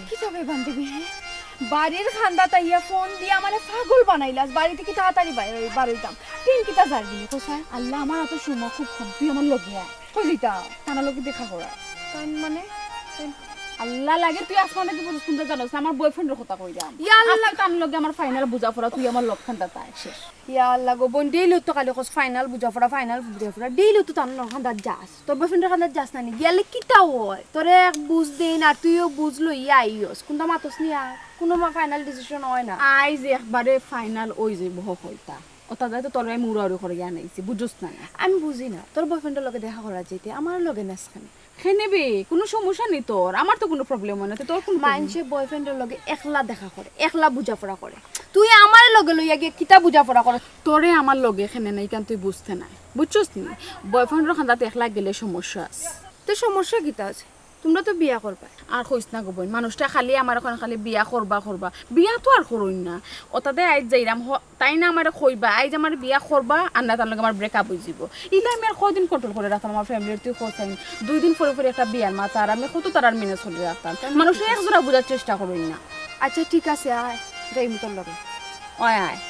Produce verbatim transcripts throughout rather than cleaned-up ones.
কিতা বে বান্ধবী, হে? বাড়ির কান্দাত আইয়া ফোন দিয়া আমারে পাগল বানাইলাস, বাড়ি থাকি তাড়াতাড়ি বাইর অই-, বারইতাম। টিন কিতা যার গিনি, কছাইন? আল্লাহ, আমার অত সময় খুব কম, তুই আমার লগে আয়। কই যাইতাম? তান লগে দেখা করার। তান মানে? তান আল্লাহ লাগে, তুই আসমান থাকি পড়ছস কুনটা জানোস না, আমার বয়ফ্রেন্ডর কথা কইরাম। ইয়া আল্লাহ। আজকে তান লগে আমার ফাইনাল বুঝাপড়া, তুই আমার লগে কান্দাত আয়, শেষ। ইয়া আল্লাহ গো, বইন, ডেইলি তো খালি কস ফাইনাল বুঝাপড়া, ফাইনাল বুঝাপড়া, ডেইলি তো তান লগে কান্দাত যাস। তোর বয়ফ্রেন্ডর কান্দাত যাস না নি? গেলে কিতা অয়? তোরে এক বুঝ দেই না, তুইও বুঝ লইয়া আইয়স। কুনটা মাতস নি আর? কুনু মা-, ফাইনাল ডিসিশন অয় না। আইজ একবারে ফাইনাল অই যাইবো হকলতা। অতা যাইতো তোরে আমি উড়াউড়ি করিয়া আনাইছি, বুঝছস না নি? আমি বুঝি না, তোর বয়ফ্রেন্ডর লগে দেখা করার যাইতে আমার লগে নাস কেনে? কেনে বে, কুনু সমস্যা নি তোর, আমার তো কুনু প্রবলেম অয় না, তে তোর কুনু প্রবলেম? মাইনষে বয়ফ্রেন্ডর লগে একলা দেখা করে, একলা বুঝাপড়া করে, তুই আমার লগে লইয়া গিয়া কিতা বুঝাপড়া করে? তোরে আমার লগে কেনে নাই, ইখান তুই বুঝতে নায়, বুঝছস নি? বয়ফ্রেন্ডর কান্দাত একলা গেলে সমস্যা আছে। তে সমস্যা কিতা আছে? তুমরা তো বিয়া করবায়। আর কইস না গো বইন, মানুষটা খালি আমার অখন খালি বিয়া করবা করবা, বিয়া তো আর করইন না। অতাতে আইজ যাইরাম, হ-, তাইন আমারে কইবা, আইজ আমার বিয়া করবা, আর না তান লগে আমার ব্রেকআপ অই যাইবো। ইলা আমি আর কয়দিন কন্ট্রোল করি রাখতাম আমার ফ্যামিলির, তুই কছাইন? দুই দিন পরে পরে একটা বিয়ার মাত, আর আমি কত তারার ম্যানেজ করি রাখতাম। মানুষে এক জোড়া বুঝার চেষ্টা করইন না। আচ্ছা, ঠিক আছে, আয়, যাইমু তোর লগে। অয়, আয়।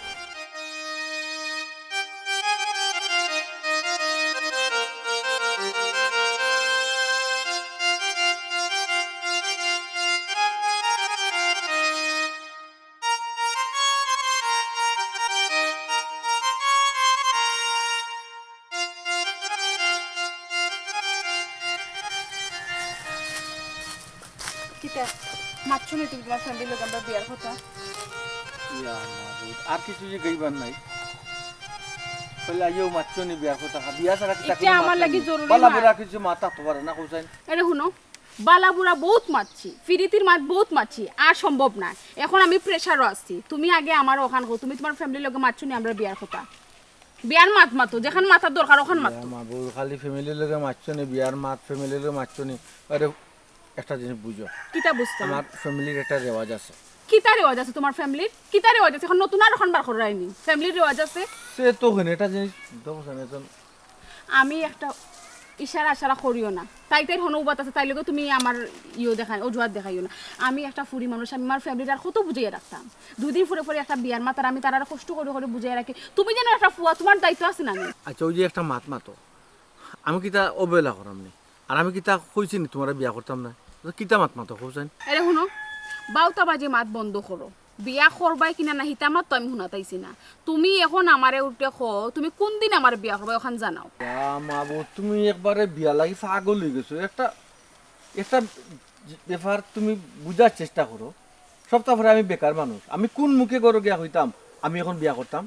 কিতা? মাতছো নি তুমি তুমার ফ্যামিলির লগে আমরার বিয়ার কথা? ইয়া মাবুদ, আর কিছু যে গাইবার নাই। তাইলে আইও মাতছো নি বিয়ার কথা। বিয়া ছাড়া কিতা ইটা কুনু আমার মাত লাগি নাই? জরুরি বালা মাত। বুরা কিছু মাত আতো পারে না, কছাইন? আরে হুনো, বালা বুরা বউত মাতছি, ফিরিতির মাত বউত মাতছি, আর সম্ভব নায়। অখন আমি প্রেশারো আছি। তুমি আগে আমারে অখান কও, তুমি তুমার ফ্যামিলির লগে মাতছো নি আমরার বিয়ার কথা? বিয়ার মাত মাতো, যেখান মাতার দরকার অখান মাতো। ইয়া মাবুদ, খালি ফ্যামিলির লগে মাতছো নি, বিয়ার মাত ফ্যামিলির লগে মাতছো নি। আরে, একটা জিনিস বুঝো। কিতা বুঝতাম? আমার ফ্যামিলির একটা রেওয়াজ আছে। কিতা রেওয়াজ আছে তুমার ফ্যামিলির? কিতা রেওয়াজ আছে? অখন নতুন আর অখান বার কররায়নি। ফ্যামিলির রেওয়াজ আছে। সে তো অখান একটা জিনিস, দেখো, আমি একজন আমি একটা ইশারা আশারা করিও না। তাই তাইর হনো উবাত আছে, তাইর লগে তুমি আমার ইয়ো দেখাই, অজুহাত দেখাইও না। আমি একটা ফুরি মানুষ, আমি আমার ফ্যামিলির আর কত বুঝাইয়া রাখতাম। দুই দিন পরে পরে একটা বিয়ার মাত, আর আমি তারারে কষ্ট করি করি বুঝাইয়া রাখি। তুমি যেন একটা ফুয়া, তুমার দায়িত্ব আছে না নি? আচ্ছা, ওই যে একটা মাত মাতো, আমি কিতা অবহেলা করাম নি? আর আমি কিতা কইছি নি তুমারে বিয়া করতাম না? তো কিতা মাত মাতো, কছাইন? আরে হুনো, বাউতা বাজে মাত বন্ধ করো। বিয়া করবায় কিনা না, হিতা মাত তো আমি হুনাত আইছি না। তুমি অখন আমারে উল্টে কও, তুমি কুনদিন আমারে বিয়া করবায়, অখান জানাও। ইয়া মাবুদ, তুমি একবারে বিয়ার লাগি পাগল অই গেছো। একটা, একটা ব্যাপার তুমি বুঝার চেষ্টা করো। সপ্তাহ পরে আমি বেকার মানুষ, আমি কুন মুখে ঘরো গিয়া কইতাম আমি অখন বিয়া করতাম?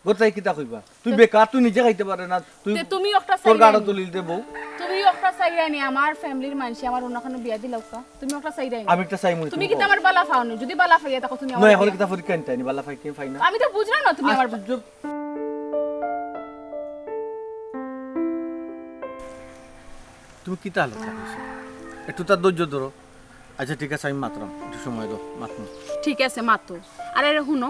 ঘরো থাকি কিতা কইবা? তুই বেকার, তুই নিজে খাইতে পারে না, তুই তে তুমি একটা তোর চাইরায় গাড়ো নি। তুলিল দে বউ। তুমি একটা চাইরায় নি, আমার ফ্যামিলির মানষে আমার অন্য কুনু বিয়া দিলাউক্কা। তুমি একটা চাইরায় নি। আমি একটা চাইমু নি, তুমি তুমি কিতা কও। আমারে বালা পাও নি? যদি বালা পাইয়া থাকো তুমি না, আমারে অখন বিয়া কিতা পরীক্ষা নিতে আইনি, বালা পাই কি পাই না? আমি তো বুঝলাম না তুমি আমার আশ্চর্য। তুমি কিতা হালত লাগাইছো? একটু তার ধৈর্য ধরো। আচ্ছা, ঠিক আছে, আমি মাতরাম, একটু সময় দাও, মাতমু। ঠিক আছে, মাতো। আরে রে, হুনো,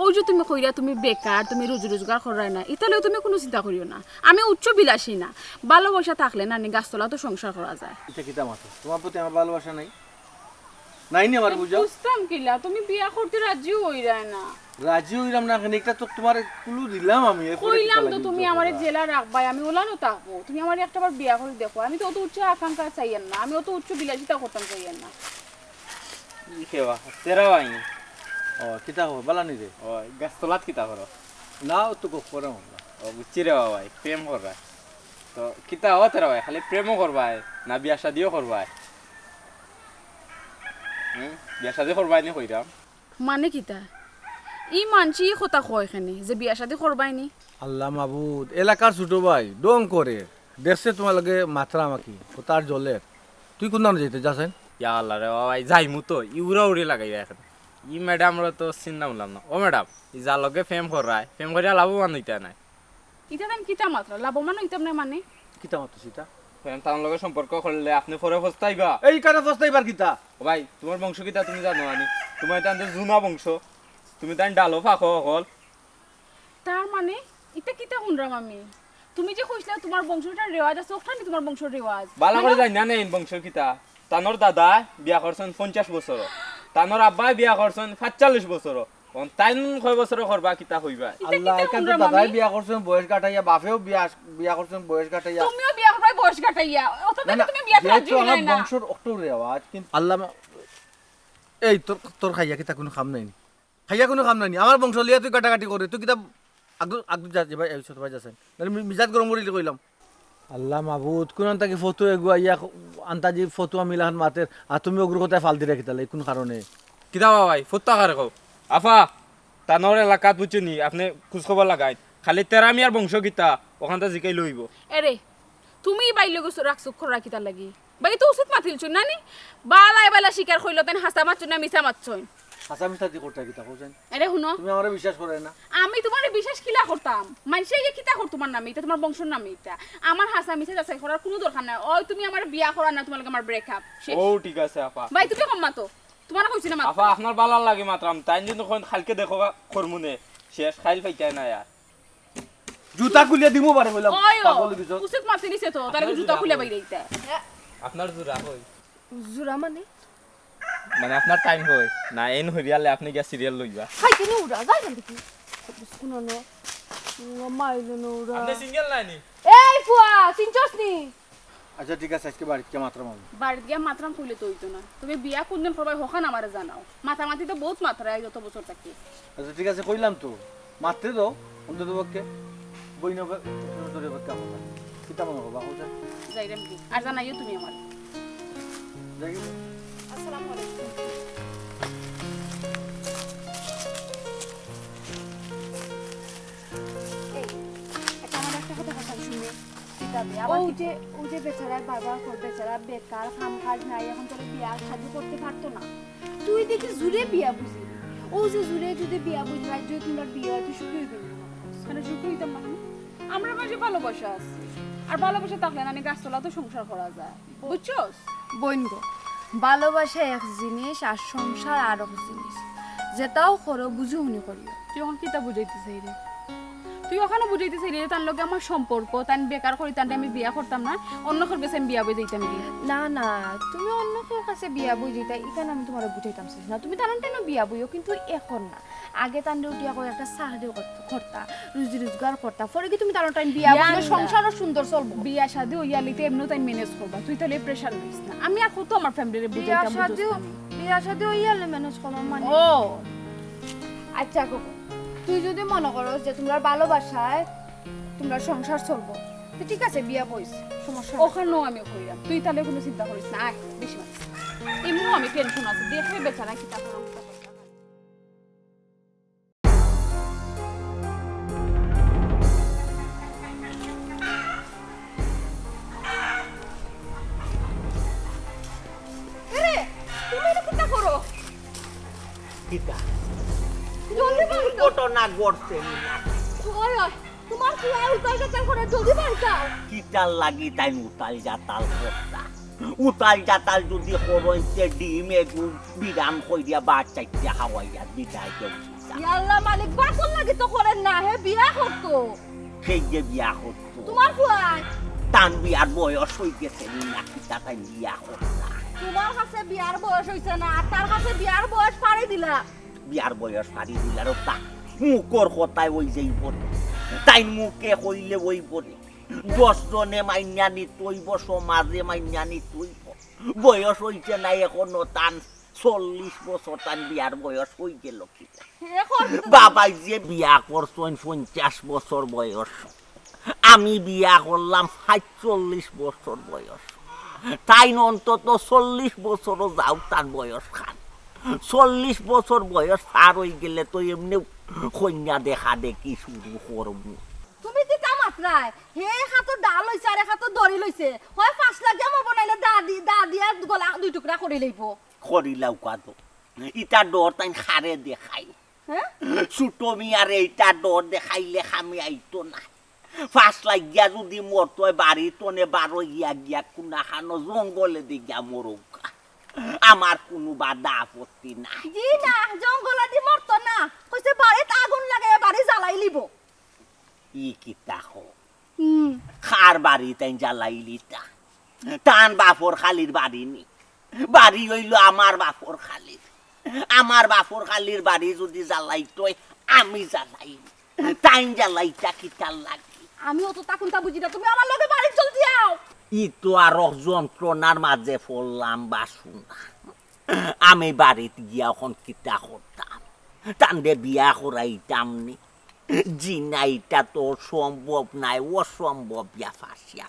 ওই যে তুমি কইরা তুমি বেকার, তুমি রুজি রোজগার কররায় না, ইতা লইয়া তুমি কুনু চিন্তা করিও না। আমি উচ্চ বিলাসী না, ভালোবাসা থাকলে না নি গাছতলাত সংসার করা যায়। ইতা কিতা মাতো? তুমার প্রতি আমার ভালোবাসা নাই? নাই নি আমারে বুঝাও? বুঝতাম কিলা, তুমি বিয়া করতে রাজি অইরায় না। রাজি অইরাম না কেনে, ইটা তো তুমারে কুলু দিলাম আমি, এরপরে কিতা কইলাম তো লাগি তুমি আমারে জেলা রাখবায়, আমি অলানো থাকমু। তুমি আমারে একটাবার বিয়া করি দেখো, আমি তো অত উচ্চ আকাঙ্ক্ষা চাইয়ার না, আমি অত উচ্চ বিলাসিতা করতাম চাইয়ার না। ই কেবা, তেরা ভাই নি? ও, কিতা খবর? বালা নি রে? ও, গাছতলাত কিতা করো? না, অত গপ করাম আমরা। ও, বুঝছি রে বাবা, প্রেম কররায়। তো কিতা ও তেরা ভাই, খালি প্রেমও করবায়, না বিয়া শাদিও করবায়? হুম? বিয়া শাদি করবায় নি কইরাম? মানে কিতা? ই মানষে ই কথা কয় কেনে যে বিয়া শাদি করবায় নি? আল্লাহ মাবুদ, এলাকার ছোট ভাই, ঢং করে। দেখছে তুমার লগে মাতরাম আর কি, ও তার জ্বলের। তুই কুন দানো যাইতে যাছাইন? ইয়া আল্লাহ রে বাবা, যাইমু তো, ই উড়াউড়ি লাগাইয়া অখন। ই ম্যাডামরে তো চিন্তা করলাম না। ও ম্যাডাম, ই যার লগে প্রেম কররায়, প্রেম করিয়া লাভবান অইতা নায়। ইতা তাইন কিতা মাতরা? লাভবান অইতাম না মানে? কিতা মাতরা ইতা? প্রেম তান লগে সম্পর্ক করলে আপনে পরে পস্তাইবা। এই কারে পস্তাইবার কিতা? ও ভাই, তুমার বংশ কিতা তুমি জানো আনি? তুমার তান তো জুনা বংশ। তুমি তান ডালো ফাঁকো অকল। তার মানে, ইতা কিতা হুনরাম আমি? তুমি যে কইছলায় তুমার বংশর একটা রেওয়াজ আছে, অখান নি তুমার বংশর রেওয়াজ। বালা মানে করে জানি না নি বংশ কিতা। তানর দাদায় বিয়া করছইন পঞ্চাশ বছর, তানর আব্বায় বিয়া করছইন পাঁচচল্লিশ বছর। অন তাইন কয় বছর করবা, কিতা কইবা? ইতা আল্লাহ, কিতা এখান তো দাদায় বিয়া করছইন বয়স কাটাইয়া, বাপেও বিয়া, বিয়া করছইন বয়স কাটাইয়া। তুমিও বিয়া করবায় বয়স কাটাইয়া। অত না, না, তুমি বিয়া যেহেতু আমার বংশর অক্টো রেওয়াজ, কিন্তু আল্লাহ মা-, এই তোর, তোর খাইয়া কিতা কুনু কাম নাই নি? খাইয়া কুনু কাম নাই নি? আমার বংশ লইয়া তুই কাটাকাটি করে, তুই কিতা আগু, আগু যা, যে ভাই, এই ছোট ভাই যাচ্ছেন। নাহলে মি-, মিজাজ গরম করিলে কইলাম। আল্লাহ মাবুদ, কুন আন্তা কি ফটো এগু আইয়া, আন্তা যে ফটো আমি লাখান মাতের, আর তুমি অগুর কথায় ফাল দিরা কিতালে, কুন কারণে? কিতা বা ভাই, ফটো কারে কও? আফা, তানর এলাকাত বুঝছো নি, আপনে খোঁজ খবর লাগাইন। খালি তেরা মিয়ার বংশ কিতা, অখানতা জিকাইলে অইবো। এরে, তুমি ই বাইর লগে রাখছো খোরা কিতার লাগি? বাকি তো উচিত মাতিলছইন না নি? বালায় বালা স্বীকার করিলো, তাইন হাছা মাতছইন না মিছা মাতছইন? হাছা মিছা দি করতা কিতা কইছইন? এরে হুনো। তুমি আমারে বিশ্বাস করো না? আমি তুমারে বিশ্বাস কিলা করতাম? মানষে ইয়ে কিতা কর তুমার নামে, ইতা তুমার বংশর নামে ইতা। আমার হাছা মিছা যাচাই করার কুনু দরকার নাই। ওই তুমি আমারে বিয়া করার না, তুমার লগে আমার ব্রেকআপ। শেষ। ও ঠিক আছে আফা। ভাই তুমি কম মাতো। তুমারে কইছি না মাতো। আফা, আপনার বালার লাগি মাতরাম। তাইন যদি কইন কাইলকে দেখো গা, করমুনে। শেষ, কাইল পাইতায় না আর। জুতা খুলিয়া দিমু বারে কইলাম, ওই ও, পাগল অইগেছো। উচিত মাতি নিছে তো, তার জুতা খুলিয়া বাইরে আইতা। আপনার জুরা কই? জুরা মানে? মানে আপনার টাইম কই? না, এন হরিয়ালে আপনে গিয়া সিরিয়াল লইবা। খাইতে নি উড়া, যাই না দেখি। কুনো নো, মাইলো নো উড়া। আপনে সিঙ্গেল নাই নি? এই ফুয়া, চিনছস নি? আচ্ছা ঠিক আছে, আজকে বাড়িত গিয়া মাতরাম আমি। বাড়িত গিয়া মাতরাম কইলে তো অইতো না। তুমি বিয়া কুনদিন করবায় হখান আমারে জানাও। মাতামাতি তো বউত মাতরায় যত বছর থাকি। আচ্ছা ঠিক আছে, কইলাম তো, মাততে দাও, অন্তত পক্ষে বইন ধরে কথা। কিতা মনো করবা, কথা? যাইরাম কি? আর জানাইও তুমি আমারে। যাই গেলে। আসসালামু আলাইকুম। এই, আচ্ছা, আমার একটা কথা কথা শুনে। কিতা বে? আবার ও কি? যে, ও যে বেচারায় বারবার কর, বেচারা বেকার, কাম কাজ নাই, এখন তাহলে বিয়া শাদি করতে পারতো না। তুই দেখি জুরে বিয়া বুঝিলি। ও যে জুরে যদি বিয়া বুঝি, রাইত যদি তুমার বিয়া অয়, তুই সুখী অইবি না? কেনে সুখী অইতাম না আমি? আমরা মাঝে ভালোবাসা আছে। আর ভালোবাসা থাকলে না, আমি গাছতলা তো সংসার করা যায়। বুঝছস? বইন গো, ভালোবাসা এক জিনিস আর সংসার আরক জিনিস। যেটাও করো বুঝি হুনি করিও। তুই অখন কিতা বুঝাইতে চাইরে? তুই অখানো বুঝাইতে চাইরে, তান লগে আমার সম্পর্ক, তান বেকার করি, তানরে আমি বিয়া করতাম না, অন্য কেউর গেছে আমি বিয়া বই যাইতাম কি? না, না, তুমি অন্য কেউর কাছে বিয়া বই যাইতা, ইখান আমি তুমারে বুঝাইতাম চাইছি না। তুমি তান টাইমে বিয়া বইও, কিন্তু এখন না। আগে তানরে উঠিয়া কই একটা চাকরি কর-, করতা, রুজি রোজগার করতা, পরে কি তুমি তান টাইম বিয়া বইলে সংসারও সুন্দর চলবো। বিয়া শাদি অইয়ালিতে এমনেও তাইন ম্যানেজ করবা, তুই তাইলে প্রেশার লইস না। আমি আর কত আমার ফ্যামিলিরে বুঝাইতাম, বুঝছস না? বিয়া শাদি অইয়ালে ম্যানেজ করবা মানে? ও, আচ্ছা গো, তুই যদি মনো করস যে তুমরার ভালোবাসায় তুমরার সংসার চলবো, তো ঠিক আছে, বিয়া বইস, সমস্যা নাই। অখানও আমি কইরাম, তুই তাইলে কুনু চিন্তা করিস না। আয়, বেশি মাতিস না। এমনেও আমি টেনশন আছে, দেখবে বেচারা কিতা করো, কিতা করো। এরে, তুমি এটা কিতা করো? কিতা? জলদি বাড়ি যাও। ঘটনা ঘটছে নি না? ওই, ওই, তুমার ফুয়ায় উতাল জাতাল করে, জলদি বাড়ি যাও। কিতার লাগি তাইন উতাল জাতাল করতা? উতাল জাতাল যদি করইন তে ডিম এগু বিরান কইরিয়া বাচ্চাইতে খাওয়াইয়া বিদায় দেও। ইয়া আল্লাহ মালিক, বাপর লাগি তো করের না, হে বিয়া করতো। সেই যে বিয়া করতো। তুমার ফুয়ায়? তান বিয়ার বয়স অইগেছে নি না, কিতা তাইন বিয়া করতা? তুমার কাছে বিয়ার বয়স অইছে না, আর তার কাছে বিয়ার বয়স ফাড়ি দিলা। বিয়ার বয়স ফাড়ি দিলা রে তা। মুখর কথায় অই যাইবো রে। তাইন মুখে কইলে অইবো রে। দশ জনে মাইন্না নিতো অইবো, সমাজে মাইন্না নিতো অইবো। বয়স অইছে না এখনো তান চল্লিশ বছর, তান বিয়ার বয়স অইগেলো কিতা? বাবায় যে বিয়া করছইন পঞ্চাশ বছর বয়স, আমি বিয়া করলাম সাতচল্লিশ বছর বয়স। তাইন অন্তত চল্লিশ বছরও যাউক তান বয়স খান। চল্লিশ বছর বয়স পার অইগেলে তো এমনেও কইন্যা দেখা দেখি শুরু করমু। তুমি কিতা মাতরায়? হে এক আতো ডাল লইছে আর এক আতো দড়ি লইছে। হয় ফাঁস লাগিয়া মরবো, নাইলে দা দি, দা দিয়া গলা দুই টুকরা করি লইবো। করি লাউক্কা তো। ইতা ডর তাইন কারে দেখাইন? হ্যাঁ? ছোট মিয়ারে ইতা ডর দেখাইলে কামে আইতো না। ফাঁস লাগিয়া যদি মরতো অয়, বাড়ি তনে বারইয়া গিয়া কুনাখানো জঙ্গলেদি গিয়া মরউক্কা। আমার কুনু বাধা আপত্তি নাই। জি না, জঙ্গলেদি মরতো না। কইছে বাড়িত আগুন লাগাইয়া বাড়ি জ্বালাইলিবো। ই কিতা কও? হুম। কার বাড়ি তাইন জ্বালাইলিতা? তান বাপর খালির বাড়ি নি? বাড়ি অইলো আমার বাফর খালির। আমার বাফর খালির বাড়ি যুদি জ্বালাইতে অয়, আমি জ্বালাইমু। তাইন জ্বালাইতা কিতার লাগি? আমি অত তা কুন্তা বুঝি না, তুমি আমার লগে বাড়িত জলদি আও। ই তো আরো যন্ত্রণার মাঝে পড়লাম বাসুনা। আমি বাড়িত গিয়া অখন কিতা করতাম? তানরে বিয়া করাইতাম নি? জি না, ইটা তো সম্ভব নায়, অসম্ভব ইয়া ফাঁসিয়া।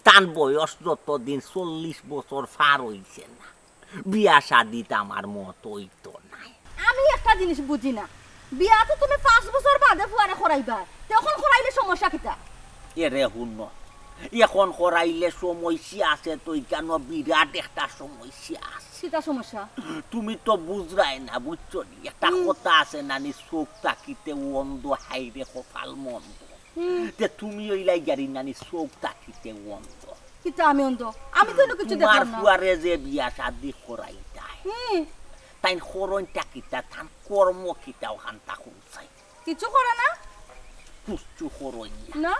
তান বয়স যতদিন চল্লিশ বছর পার অইছে না, বিয়া শাদিত আমার মত অইতো নায়। আমি একটা জিনিস বুঝি না, বিয়া তো তুমি পাঁচ বছর বাদে ফুয়ারে করাইবা, তে অখন করাইলে সমস্যা কিতা? এরে হুনো, অখন করাইলে সমস্যা আছে তো, ইখানো বিরাট একটা সমস্যা আছে। কিতা সমস্যা? তুমি তো বুঝরায় না, বুঝছো নি? একটা হুম। কথা আছে না নি, চউখ থাকিতে অন্ধ, হায়রে কপাল মন্দ। হুম। তে তুমি অইলায় গিয়া নানি চউখ থাকিতে অন্ধ। কিতা আমি অন্ধ? আমি তো অনো কিচ্ছু তুমার দেখলাম না। ফুয়ারে যে বিয়া শাদি করাইতায়, হুম। তাইন করইনটা কিতা, তান কর্ম কিতা অখানতা কও চাই। কিচ্ছু করে না। কিচ্ছু করইন না। না।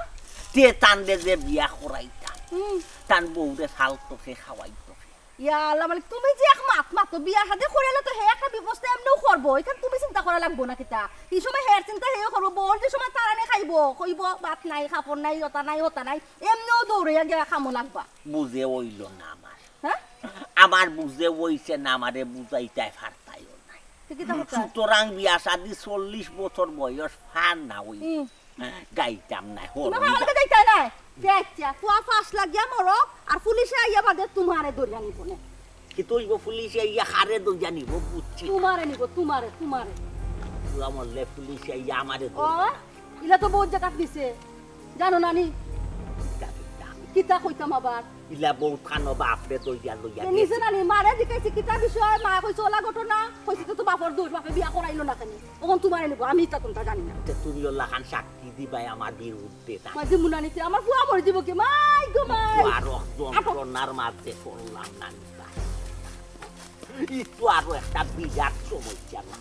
তে তানরে যে বিয়া করাইতায়, হুম। তান বউরে ফালতো কে খাওয়াইতো কে। ইয়া আল্লাহ, মানে তুমি যে এক মাত মাতো, বিয়া শাদি করাইলে তো হে একটা ব্যবস্থা এমনেউ করবো, ইখান তুমি চিন্তা করা লাগবো না কিতা? ই সময় হের চিন্তা হেও করবো, বউর যে সময় তারানি খাইবো, কইবো, "ভাত নাই, কাপড় নাই, অতা নাই, অতা নাই", এমনেউ দৌড়াইয়া গিয়া কামো লাগবা। বুঝে অইলো না আমার। হ্যাঁ? আমার বুঝে অইছে না, আমারে বুঝাইতায় পারতায়ও নায়। তো কিতা করতা? সুতরাং বিয়া শাদি চল্লিশ বছর বয়স পার না অই হুম। গাইতাম না, তুমি হরণ আমার লগে যাইতায় নায়। দেখছা, ফুয়া ফাঁস লাগিয়া মরক, আর পুলিশে আইয়া বাদে তুমারে ধরিয়া নিবো নে। কিতা অইবো, পুলিশে আইয়া কারে ধরিয়া নিবো, বুঝছি। তুমারে নিবো, তুমারে, তুমারে। ফুয়া মরলে পুলিশে আইয়া আমারে ও, ধরবো। ইলা তো বউত জাগাত নিছে, জানো না নি? কিতা, কিতা? কিতা কইতাম আবার? ইলা বউত খানো বাপরে ধরিয়া লইয়া এ, নিছে গেছে। না নি? মারে জিকাইছি, কিতা বিষয়? মায়ে কইছে, "ওলা ঘটনা।" কইছি, "তো, তো বাপর দোষ, বাপে বিয়া করাইলো না কেনে?" অখন তুমারে নিবো, আমি ইতা কুন্তা জানি না। তে তুমি ওলাখান সাক্ষী দিবায় আমার বিরুদ্ধে, তাই? মাঝে মুনানিতে আমার ফুয়া মরি যাইবো কি? মাই গো মাই! ফুয়ার রক্ত আটো। যন্ত্রণার মাঝে করলাম না নিতাই। ই তো আরো একটা বিরাট সমস্যা না।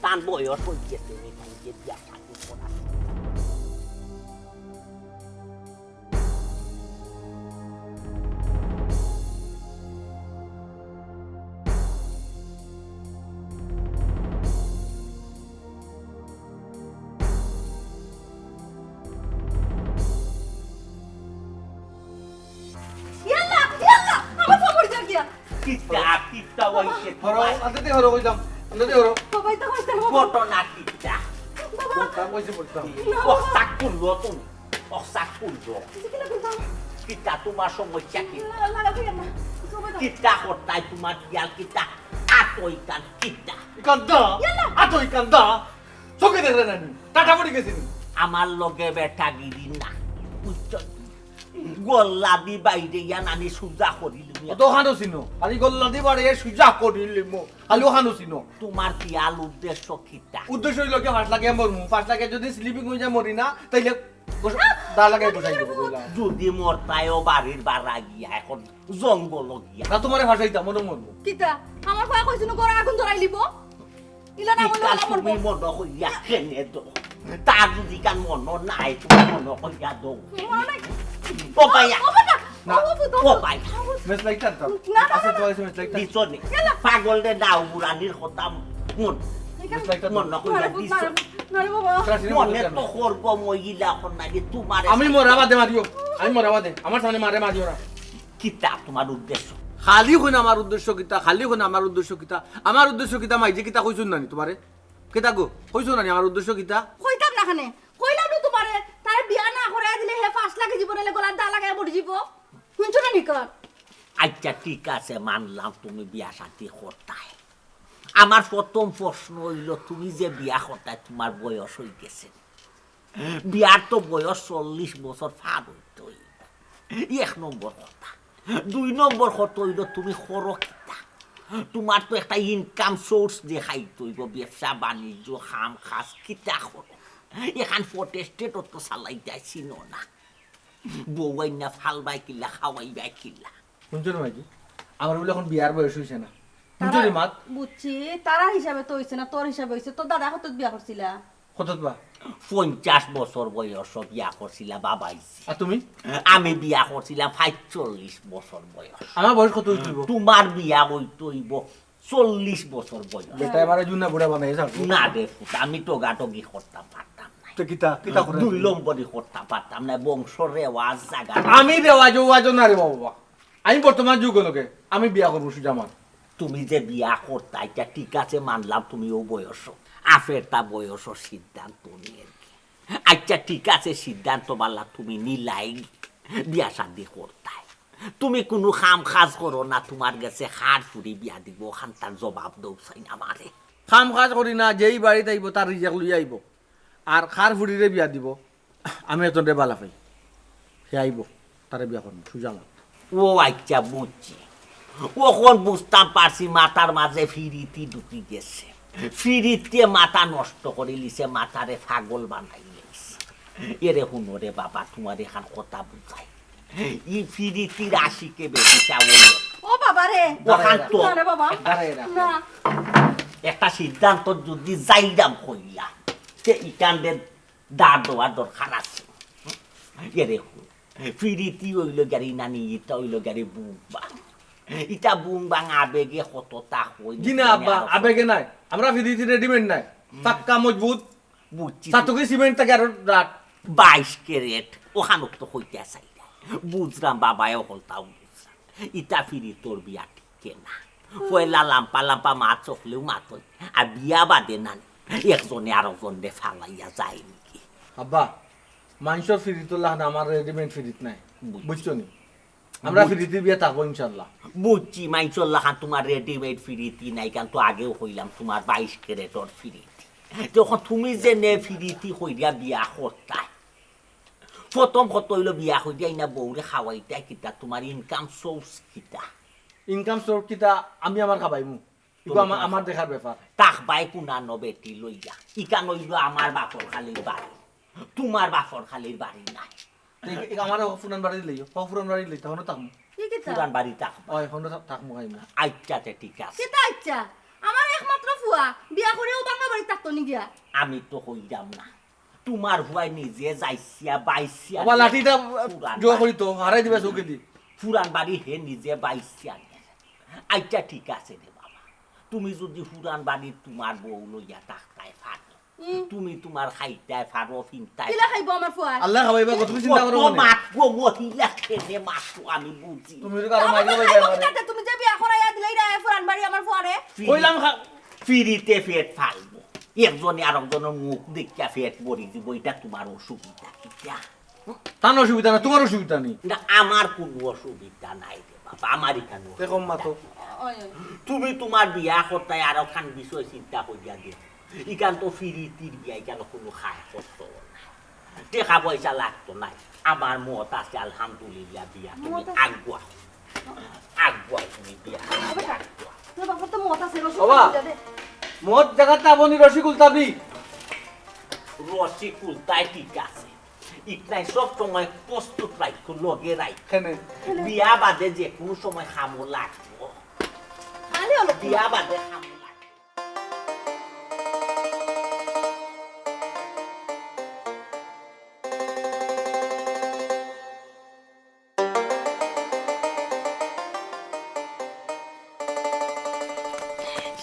তান বয়স অই গেছে, নি, তাই যে বিয়া শাদী করা। ইয়াল্লা, ইয়াল্লা, আমার কোমর ধরে গিয়া। কিতা, কিতা অইছে হরো, তোমার? আন্দা দি হরো কইলাম, আন্দা দি হরো। বাবা, এটা কইতে হবে। ঘটনা কিতা? বাবা। বলতাম, কইছে বলতাম। না, বাবা। অক্সা খুললো তুমি, অক্সা খুললো। কিতা কিলা করতাম? কিতা তোমার সমস্যা কি? না, না, না, না, না। বাবা। কিতা করতায় তোমার খিয়াল কিতা? আতই কান কিতা? ইকান্দা, ইয়াল্লা। আতই কান্দা। চোখে দেখরে না নি? টাটা পড়ি গেছে নি? আমার লগে বেটাগিরি না, বুঝছো? গল্লা দি বাইরে ইয়া নানি সুজা করিলিমু। অত খানো চিনো, খালি গল্লা দি বাইরে সুজা করিলিমু, খালি খানো চিনো। তোমার খিয়াল উদ্দেশ্য কিতা? উদ্দেশ্য অইলো কি, ফাঁস লাগে মরমু, ফাঁস লাগে যদি স্লিপিং অই যায় মরি না, তাইলে গোস-, দা লাগাই বসাই দিব কইলাম। যদি মরতায়ও বাড়ির বারা গিয়া, এখন জঙ্গল গিয়া। না, তোমারে ফাঁসাইতাম, মনে মরমু। কিতা? আমার ফুয়া কইছিল গরো আগুন ধরাই লিব। ইলা না মনে কিতা হয় আমার তুমি বউ। মনে করিয়া কেনে দো? তার যদি কান মনে নাই, তুমি মনে করিয়া দো। মনে নাই। ও ভাইয়া। ও বাবা, না। ও বাবা, ও ভাই। ও বাবা। মেস লাইট টানতাম। না, না, আছে না, তো না। আছে মেস লাইট টান। দিছো নি? ইয়াল্লা। পাগল রে না, উড়ানির কথা মন। এখানে মেস লাইট টান। মনে করিয়া না রে, দিছো। না রে, না রে বাবা। ক্লাসে মনে মনে তো করবো মহিলা এখন নাকি তোমার আমি মরা বাদে মারিও। আমি মরা বাদে। আমার সামনে মারে মারিও না। কিতা তোমার উদ্দেশ্য? খালি কইন আমার উদ্দেশ্য কিতা, খালি কইন আমার উদ্দেশ্য কিতা, আমার উদ্দেশ্য কিতা, মাইজে কিতা কইছুন নানি তোমারে? কিতা গো, কইছুন নানি আমার উদ্দেশ্য কিতা? কইতাম না কেনে, কইলাম না তোমারে, তারে বিয়া না করাই দিলে হে ফাঁস লাগি জীবনে গলার দা লাগাই মরি জীব। শুনছো না নিকন? আচ্ছা, ঠিক আছে, মানলাম তুমি বিয়া শাদী করতায়। আমার প্রথম প্রশ্ন অইলো, তুমি যে বিয়া করতায়, তোমার বয়স অই গেছে। বিয়ার তো বয়স চল্লিশ বছর পার অইতো অইবো। এক নম্বর কথা। দুই নম্বর কথা অইলো, তুমি করো কিতা? তোমার তো একটা ইনকাম সোর্স দেখাইতো অইবো, ব্যবসা বাণিজ্য, কাম কাজ কিতা করো? এখান ফটেস্টেটও তো চালাইতায় চিনো না। বউ আইনা ফালবায় কিলা, খাওয়াইবায় কিলা? শুনছো রে মাইজি? আমার বলে এখন বিয়ার বয়স অইছে না। শুনছো রে মাত? বুঝছি, তারার হিসাবে তো অইছে না, তোর হিসাবে অইছে। তোর দাদা কত বিয়া করছিলা? কতত বা? পঞ্চাশ বছর বয়স বিয়া করছিলা বাবাইজি। আর তুমি? আমি বিয়া করছিলাম পাঁচচল্লিশ বছর বয়স। আমার বয়স কত অইতো অইবো? তোমার বিয়া অইতো অইবো চল্লিশ বছর বয়স। বেটা, এবারে জুনা বুড়া বানাই যাও। না রে পুত, আমি টোগাটোগি করতাম পারতাম না। তো কিতা, কিতা করে? দুই নম্বরি করতাম পারতাম না, বংশ রেওয়াজ জাগা। আমি রেওয়াজ ওয়াজ না রে বাবা। আমি বর্তমান যুগ লোকে, আমি বিয়া করবো সুজামান। তুমি যে বিয়া করতা, ইটা ঠিক আছে, মানলাম তুমি অউ বয়স, আফেরতা বয়স সিদ্ধান্ত নিয়ে আর কি। আচ্ছা, ঠিক আছে, সিদ্ধান্ত বালা তুমি নিলাইগি, বিয়া শাদি করতায়। তুমি কুনু কাম কাজ করো না, তোমার গেছে কার ফুড়ি বিয়া দিবো, অখানতার জবাব দেও চাই না আমারে। কাম কাজ করি না, যেই বাড়িত আইবো, তার রিজেক লইয়া আইবো। আর কার ফুড়িরে বিয়া দিবো, আমি একজনরে বালা পাই, হে আইবো, তারে বিয়া করমু, সুজামান। ও আচ্ছা, বুঝছি। অখন বুঝতাম পারছি, মাথার মাঝে ফিরিতি ঢুকি গেছে। ফিরিতে মাথা নষ্ট করিলিছে, মাথারে পাগল বানাইলিছে। এরে হুনো রে বাবা, তোমারে এখান কথা বুঝাই। ই ফিরিতির আশিকে বেবিচা অইলো। ও বাবা রে। অখান তো না রে বাবা। দাঁড়ায় রাখ। না। একটা সিদ্ধান্ত যদি যাইরাম কইলা, তে ইকানরে দাঁড় দেওয়ার দরকার আছে। এরে হুনো, ফিরিতি অইলো গিয়া রে নানি, ইটা অইলো গিয়া রে বুং বাং। ইটা বুং বাং আবেগে কততা কই জি না আব্বা, আবেগে নায়। আমরা ফিরিতি readymade নায়। পাক্কা মজবুত। বুঝছি। তা তো কি সিমেন্ট থাকে আর রাট? বাইশ ক্যারেট, অখান তো কইতে চাই না। বুঝলাম বাবায়, অকলতাও বুঝলাম। ইটা ফিরিতর বিয়া ঠিক না। পয়লা লাম্পা লাম্পা মাত চকলেও মাতই, আর বিয়া বাদে নানি, একজনে আরকজনরে ফালাইয়া যায় নাকি? আব্বা, মাইনষর ফিরিতর লাখান আমার readymade ফিরিত নায়, বুঝ- বুঝছো নি? আমরা বুঝ- ফিরিতির বিয়া থাকবো ইনশাল্লাহ। বুঝছি, মাইনষর লাখান তোমার readymade ফিরিতি নাই, কারণ তো আগেও কইলাম তোমার বাইশ ক্যারেটর ফিরিতি। যখন তুমি যে নে ফিরিতি কইরা বিয়া করতায়, প্রথম কথা অইলো বিয়া কইরা ইনা বউরে খাওয়াইতায় কিতা, তোমার income source কিতা? Income source কিতা? আমি আমার খাবাইমু। ইগু তুমি আমার, তোমার আমার দেখার ব্যাপার। তাক বাই কুনানো বেটি লইয়া। ইখান অইলো আমার বাপর খালির বাড়ি। তোমার বাপর খালির বাড়ি নাই। এই, এই আমার ফুরান বাড়ি লইও। হ, ফুরান বাড়ি লইতা, হনো থাকমু। কি কিতা? ফুরান বাড়ি থাকবা। ওই, হনো থাক-, থাকমু খাইমু। আচ্ছা, আচ্ছা, ঠিক আছে। কিতা আচ্ছা? আমার একমাত্র ফুয়া, বিয়া করিয়া অউ ভাঙ্গা বাড়িত থাকতো নি গিয়া? আমি তো কইরাম না। তোমার ফুয়ায় নিজে যাইছিয়া, বাইছিয়া বাবা, লাঠিটা ফুরান জোর বাড়ি। করি তো, হারাই দিবা চোখে দি। ফুরান বাড়ি হে নিজে বাইছিয়া। আচ্ছা, ঠিক আছে রে বাবা। তুমি যদি ফুরান বাড়িত তোমার বউ লইয়া থাকতায় পারো, হুম। তুমি তোমার খাইতায় পারো, ফিনতায় কিলা পারো। খাইবো আমার ফুয়ায়? আল্লাহ খাওয়াইবা গো, তুমি চিন্তা করো কত না। মাত গো, মহিলা খেলে মাত তো আমি বুঝি। তুমি তো কারো আমার মাইরে ফুয়ায় বাইরে খাইবো আমারে। কিতা? তুমি যে বিয়া করাইয়া দিলায় রে ফুরান বাড়ি আমার ফুয়ারে। ফিরি-, কইলাম খা- ফিরিতে পেট ফালবো। একজনে আরকজনর মুখ দেখিয়া পেট ভরি দিব, ইটা তোমার অসুবিধা কিতা? তান অসুবিধা না, তোমার অসুবিধা নি? না, আমার কুনু অসুবিধা নাই রে বাবা, আমার ইখান দেখো মা তো। অসুবিধা। তুমি তোমার বিয়া করতায় আরোখান বিষয় চিন্তা করিয়া দিও। ইখান তো ফিরিতির বিয়া, ইখান কুনু খায় খরচ না। টেকা পয়সা লাগতো নায়। আমার মত আছে, আলহামদুলিল্লাহ, বিয়া তুমি মত আছে। আগুয়া। আগুয়া তুমি বিয়া। বাবা, তোর বাবার তো মত আছে, রসিক বাবা, বুঝা দে। মত জাগাতে আবনি রসিকুল তাবি। রসিকুল তাই ঠিক আছে। ইতনাই সব সময় প্রস্তুত রাখো, লগে রাখো। কেনে? বিয়া বাদে যে কোনো সময় খামো লাগবো। আরে অলপ বিয়া বাদে খামো লাগবো।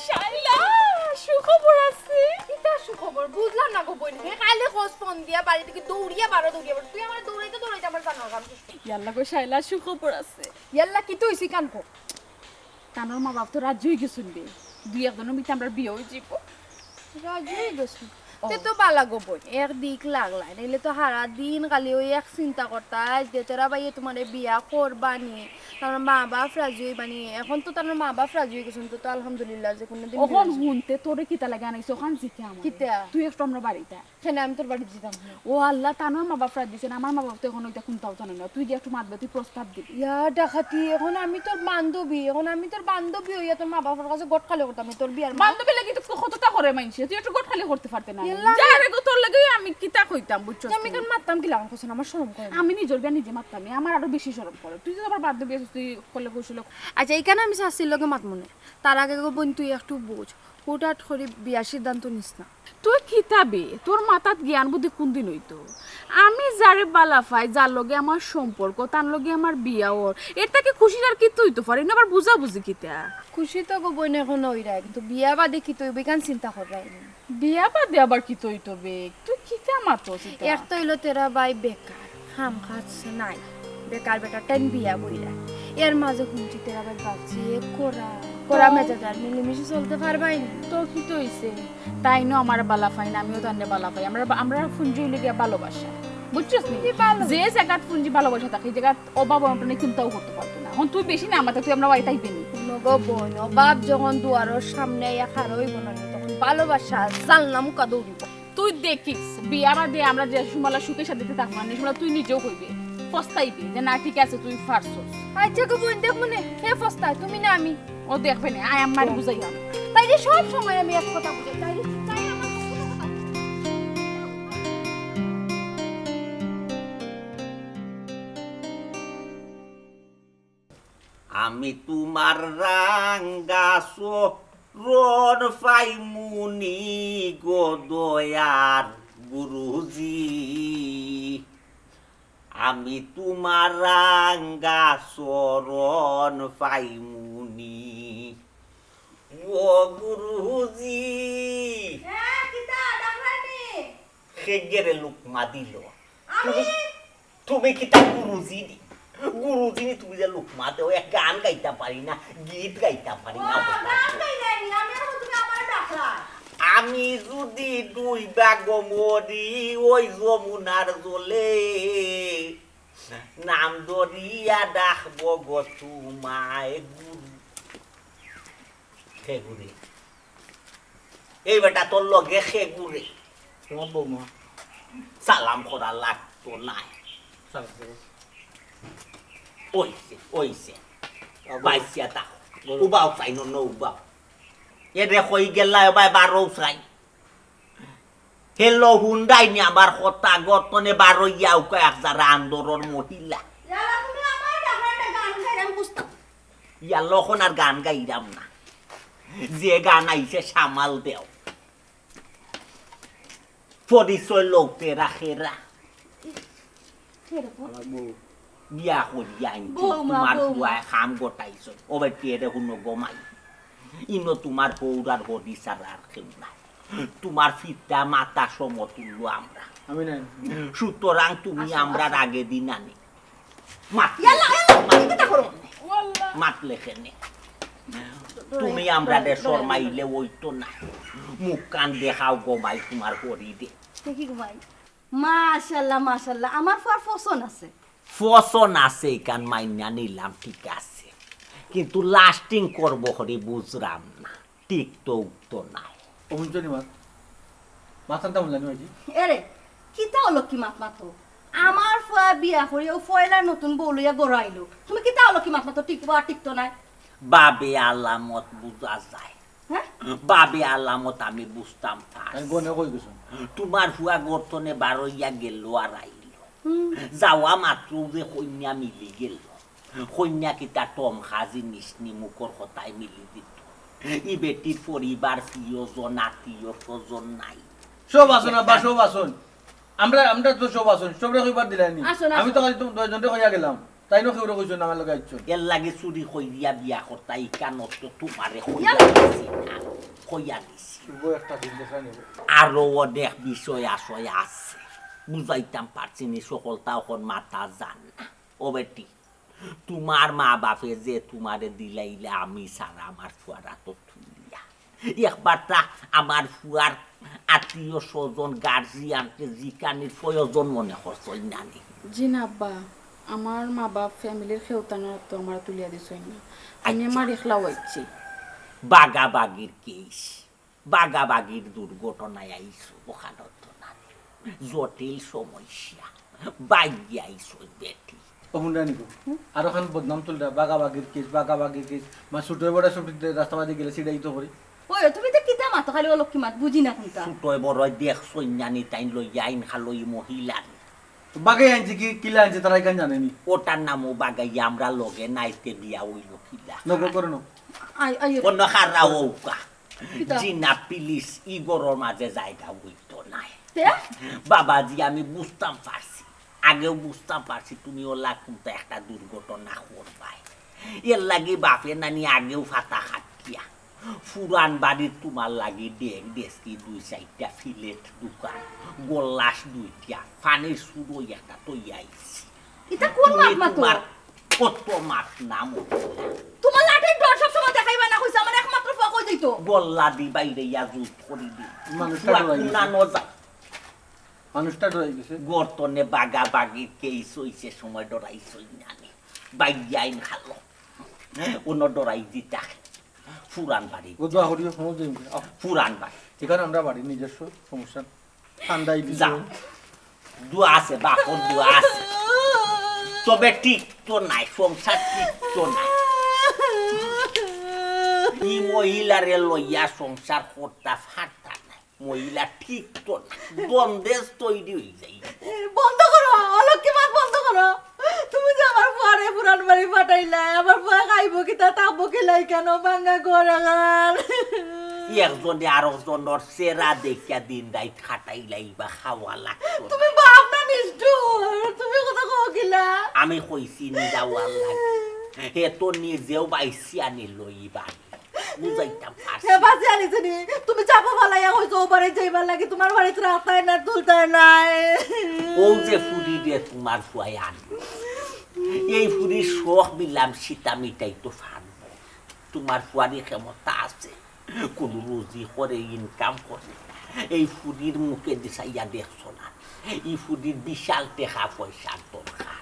শাইলা, সুখবর আছে। কিতা সুখবর? বুঝলাম না গো বইন। হে খালি খোঁজ ফোন দিয়া বাড়ি থাকি দৌড়িয়া বারো, দৌড়িয়া বারো। তুই আমারে দৌড়াইতে দৌড়াইতে আমার জানার কাম শেষ করলি। ইয়াল্লা গো শাইলা, সুখবর আছে। ইয়াল্লা, কিতা অইছে কান কও? তানর মা বাপ তো রাজি অই গেছইন বে। দুই একজনর ভিতরে আমরার বিয়া অই যাইবো। রাজি অই গেছইন? ও। তে তো বালা গো বইন, একদিক লাগলায়, নাইলে তো হারা দিন খালি ওই এক চিন্তা করতায় যে তোরা ভাইয়ে তোমারে বিয়া করবা নি, তানর মা বাপ রাজি অইবা নি। এখন তো তানর মা বাপ রাজি অই গেছইন, তো, তো আলহামদুলিল্লাহ, যে কোনো দিন অখন বিয়া অইবো। হুনতে তোরে কিতা লাগি আনাইছে, অখান জিকা আমারে। কিতা? তুই একটু আমরার বাড়িত আয়। কেনে আমি তোর বাড়িত যাইতাম না? ও আল্লাহ, তানর মা বাপ রাজি অইছে না, আমার মা বাপ তো এখন ওইটা কুনতাও জানে না। তুই গিয়া একটু মাত দে, তুই প্রস্তাব দিবি। ইয়া ডাকাতি, এখন আমি তোর বান্ধবী, এখন আমি তোর বান্ধবী অইয়া তোর মা বাপর কাছে গট খালি করতাম, তোর বিয়ার মা। বান্ধবী লাগি তো কততা করে মাইনষে, তুই একটু গট খালি করতে পারতে না। ইয়াল্লা। যা রে গো, তোর লাগি আমি কিতা কইতাম, বুঝছস আমি তুই? কারণ মাততাম কিলা, আমার নিজর বিয়া নিজে মাততাম, আমার আরো বেশি শরম করে। তুই তো আমার বান্ধবী আছিস, তুই করলে কৌশলে। আচ্ছা, ইখান আমি শাস্তির লগে মাতমু নে। তার আগে গো বইন, তুই একটু বুঝ। হুটহাট করি বিয়ার সিদ্ধান্ত নিস না। তুই কিতা বে? তোর মাথাত জ্ঞান বুদ্ধি কুনদিন অইতো? আমি যারে বালা পাই, যার লগে আমার সম্পর্ক, তার লগে আমার বিয়া অর। এর থাকি খুশির আর কিতা অইতো পারে? ইনো আবার বুঝাবুঝি কিতা? খুশি তো গো বইন অখনো অইরায়, কিন্তু বিয়া বাদে কিতা অইবো ইখান চিন্তা কররায় নি। বিয়া বাদে আবার কিতা অইতো বে? তুই কিতা মাতস ইতা? এক তো অইলো তেরা ভাই বেকার, কাম কাজ নাই, বেকার বেটার টাইম বিয়া বইরা। এর মাঝে হুনছি তেরা ভাই বাপজি এক কড়া, কড়া মেজাজ, আর মিলিমিশি চলতে পারবায় নি। তো কিতা অইছে? তাইনও আমারে বালা পাইন, আমিও তানরে বালা পাই। আমরা, আমরা ফুঞ্জি অইলো গিয়া ভালোবাসা, বুঝছস নি? কি ভালো? যে জাগাত ফুঞ্জি ভালোবাসা থাকে, এই জাগাত অভাব অনটনে চিন্তাও করতে পারতো না। অখন তুই বেশি না মাতে, তুই আমরা বাড়িত আইবে নি। হুনো গো বইন, অভাব যখন দুয়ারর সামনে আইয়া খাড়া অইবো না নি, তখন ভালোবাসা জানলা মুখা দৌড়িবো। তুই দেখিস, বিয়া বাদে আমরা যে সময় সুখে শান্তিতে থাকমু না, সে সময় তুই নিজেও কইবে, পস্তাইবে যে না, ঠিক আছে, তুই পারছস। আচ্ছা গো বইন, দেখমু নে, কে পস্তায়, তুমি না আমি? ও দেখবে নে, আয় আম্মারে বুঝাইয়া। তাইলে সব সময় আমি এক কথা বুঝাই, তাইলে, তাইলে আমার কোনো কথা আমি তুমার রাঙ্গা চরণ পাইমুনি গো দয়ার গুরুজি, আমি তুমার রাঙ্গা চরণ পাইমুনি ও গুরুজি। হ্যাঁ, কিতা ডাকরানি? খেগেরে লুকমা দিল। আমি? তুমি কিতা গুরুজি নি? গুরুজি নি তুমি যে লুকমা দেও, এক গান গাইতা পারি না, গীত গাইতা পারি না। ও, গান গাইলাই নি, আমি এখন তুমি আমারে ডাকলা। আমি যদি ডুইবা গো মরি ওই যমুনার জলে, নাম ধরিয়া ডাকবো গো তুমায় গুরু। খেগুরে। এই বেটা, তোর লগে খেগুরে। তোমার বৌমা। সালাম করা লাগতো নায়। সালাম করো। ওইছে, ওইছে। আবার বাইসিয়া তা। বলো। উবাও চাই, ন, ন, উবাও। এ রে, কই গেলা, এ ভাই, বারো চাই। হেলো, হুনরায় নি আমার কথা, গর্তনে বারইয়া উকা এক জারা আন্দরর মহিলা। ইয়ালা, তুমি আমার ডাকলে একটা গান গাইরাম বুঝতাম। ইয়ালা, অখন আর গান গাইরাম না। যে গান আইছে সামাল দেও। পরিচয় লও, তেরা খেরা। কে রে পুত? আমার বউ। বিয়া করিয়া আনছি, বৌমা, তুমার বৌমা। পুয়ায় কাম গটাইছইন। ও বেটি, এরে হুনো গো মাই। ইনো তুমার হউর আর হরি ছাড়া আর কেউ নাই। তুমার পিতা মাতা সমতুল্য আমরা। আমি নাই। সুতরাং তুমি আচ্ছা, আমরার আচ্ছা। আগে দিন আনি। মাত ইয়াল্লা, ইয়াল্লা, তুমি কিতা করো? মাত লেখে নে। তুমি আমরারে শরমাইলে অইতো না। মুখ কান দেখাও গো মাই তুমার হরিরে। দেখি গো মাই। মাশাআল্লাহ, মাশাআল্লাহ, আমার ফুয়ার পছন্দ আছে। পছন্দ আছে, ইখান মাইন্না নিলাম, ঠিক আছে, কিন্তু lasting করবো করি বুঝরাম না, টিকতো উকতো নায়। ও হুনছো নি মা? মাথাটা হুনলা নি মাইজি? এরে, কিতা অলক্ষী মাত মাতো? আমার ফুয়া বিয়া করি ও পয়লা নতুন বউ লইয়া ঘরো আইলো। তুমি কিতা অলক্ষী মাত মাতো? টিকবো আর টিকতো নায়। বাবে আলামত বুঝা যায়। হ্যাঁ? বাবে আলামত আমি বুঝতাম পারছি। আমি গনে কই গেছো? তুমার ফুয়া গর্তনে বারইয়া গেল আর আইল। হুম। যাওয়া মাত্র যে কইন্যা মিলি গেল। কইন্যা কিতা টমখা জিনিস নি মুখর কথায় মিলি দিত। ই বেটির পরিবার প্রিয়জন, আত্মীয় স্বজন নাই। সব আছইন আব্বা, সব আছইন। আমরা, আমরা তো সব আছইন, সবরে কইবার দিলায় নি। আছইন, আমি তো আছইন। খালি তুমি দুইজনরে কইয়া গেলাম। তাইনও কেউরে কইছো না, আমার লগে আইছো। এর লাগি চুরি কইরিয়া বিয়া করতা, ইখান তো তুমারে কইয়া ইয়াল্লা। দিছি না, কইয়া দিছি। শুভ একটা দিন দেখা নিব। আরো অনেক বিষয় আশয় আছে, বুঝাইতাম পারছি নি, সকলতা অখন মাথা যার না। ও বেটি, তুমার মা বাপে যে তুমারে দিলাইলা আমি ছাড়া আমার ফুয়ার আতো তুলিয়া। একবার তা আমার ফুয়ার আত্মীয় স্বজন, গার্জিয়ানরে জিকানির প্রয়োজন মনে করছইন না নি? জি না আব্বা, আমার মা বাপ ফ্যামিলির কেউ তারা তো আমারে তুলিয়া দিছইন না। আমি আচ্ছা। আমার একলা অইছি। বাগাবাগির কেস, বাগাবাগির দুর্ঘটনায় আইছো, অখানো তো না নি। জটিল সমস্যা, বাইগিয়া আইছো বেটি। ও মুন্ডা নিকো, হুম? আর অখান বদনাম তুলরা, বাগাবাগির কেস, বাগাবাগির কেস। মা ছোট বড় সব রাস্তাবাদে গেলে সিডাই তো করি। ওই, তুমি তো কিতা মাতো, খালি অলক্ষী মাত, বুঝি না কুনটা। ছোট বড় দেখছইন না নি, তাইন লইয়া আইন খালো ই মহিলা। তো বাগাই আনছে কি, কিলা আনছে, তারা ইখান জানে নি। ওটার নামও বাগাইয়া আমরা লগে নাইতে বিয়া অইলো কিলা। নগর করে নো। আই, আই, অন্য খারা অউকা। কিতা? জি না, প্লিজ, ই ঘরর মাঝে জায়গা অইতো নায়। তে? বাবাজি, আমি বুঝতাম পারছি, আগেও বুঝতাম পারছি, তুমি অলা কুনতা একটা দুর্ঘটনা করবায়। এরলাগি বাপে নানি আগেও ফাতা কাটিয়া পুরান বাড়িত তুমার লাগি ডেক ডেস্কি, দুই চাইরটা ফিলেট দুইখান, গল্লাস দুইটা, পানির সুরই একটা থইয়া আইছি। ইতা কুন তুমি মাত মাতো? তুমার কত মাত না মহিলা। তুমার লাঠির ডর সবসময় দেখাইবা না কইছে, আমার একমাত্র ফুয়া কই যাইতো? গল্লা দি বাইরে ইয়া জুত করি দি। মানুষটা ফুয়া ডরাই গেছে। কুনা ন যা। মানুষটা ডরাই গেছে। গর্তনে বাগাবাগি কেস অইছে সময় ডরাইছই না নি। বাইয়াইন খালো। অনো ডরাই দিতা। পুরান বাড়ি। ও দোয়া করিও, সময় দিন। আহ, পুরান বাড়ি। এখানে আমরা বাড়ি নিজস্ব সমস্যা। ঠান্ডাই দিছে। যা। দোয়া আছে, বাপর দোয়া আছে। তবে ঠিক তো নাই, সংসার ঠিক তো নাই। ই মহিলারে লইয়া সংসার করতা পারতা নায়। মহিলা ঠিক তো না, বন্দেজ তৈরি অই যায়। এ, বন্ধ করো, অলক্ষী মাত বন্ধ করো। তুমি যে আমার ফুয়ারে পুরান বাড়ি পাঠাইলায়, আমার ফুয়া খাইবো কিতা, থাকবো কিলা ইখানো, ভাঙ্গা ঘর আহান। একজনে আরকজনর চেহারা দেখিয়া দিন রাইত কাটাইলাইবা, খাওয়া লাগতো না। তুমি বাপ না নিষ্ঠুর, তুমি কথা কও কিলা? আমি কইছি নি যাওয়ার লাগি। হে তো নিজেও বাইসিয়া নিল ইবার। বুঝাইতাম পারছি। হে বাঁচিয়া নিছে নি? তুমি চাপা ফালাইয়া কইছো, ও বাড়ি যাইবার লাগি, তুমার বাড়িত রাখতায় না, তুলতায় নায়। ও যে ফুরি রে তুমার ফুয়ায় আনবো, এই ফুরির শখ বিলাসিতা মিটাইতো পারবো। তুমার ফুয়ারই ক্ষমতা আছে, কুনু রুজি করে, ইনকাম করে। এই ফুরির মুখে দিশাইয়া দেখছো না। ই ফুরির বিশাল টেকা পয়সার দরকার।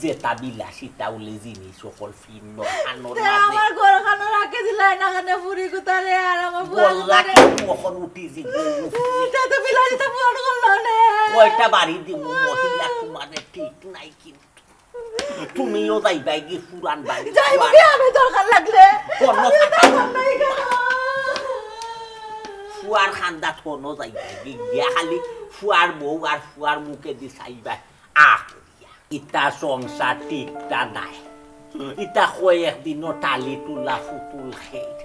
যেতা বিলাসিতা অইলে জিনিস অকল ফিরলো, কানর তে মাঝে। আমার ঘরখানো রাখি দিলায় না কেনে ফুরি কুতারে, আর আমার ফুয়া বললা কুতারে? কি অখন উঠি যিবো? তে তো বিলাসিতা পূরণ করলো না। কয়টা বাড়ি দিমু মহিলা, তুমারে ঠিক নাই কিন্তু। তুমিও যাইবায় গি পুরান বাড়ি। যাইবো গি আমি দরকার লাগলে। কোনো আমি দরকার নাই কেন? ফুয়ার কান্দাত কোনো যাইবায় গি, গিয়া খালি ফুয়ার বউ আর ফুয়ার মুখে দি চাইবায়। আহ, ইতা সংসার টিকতা নায়। ইতা কয়েকদিনও টালি তুলা ফুতুল খের।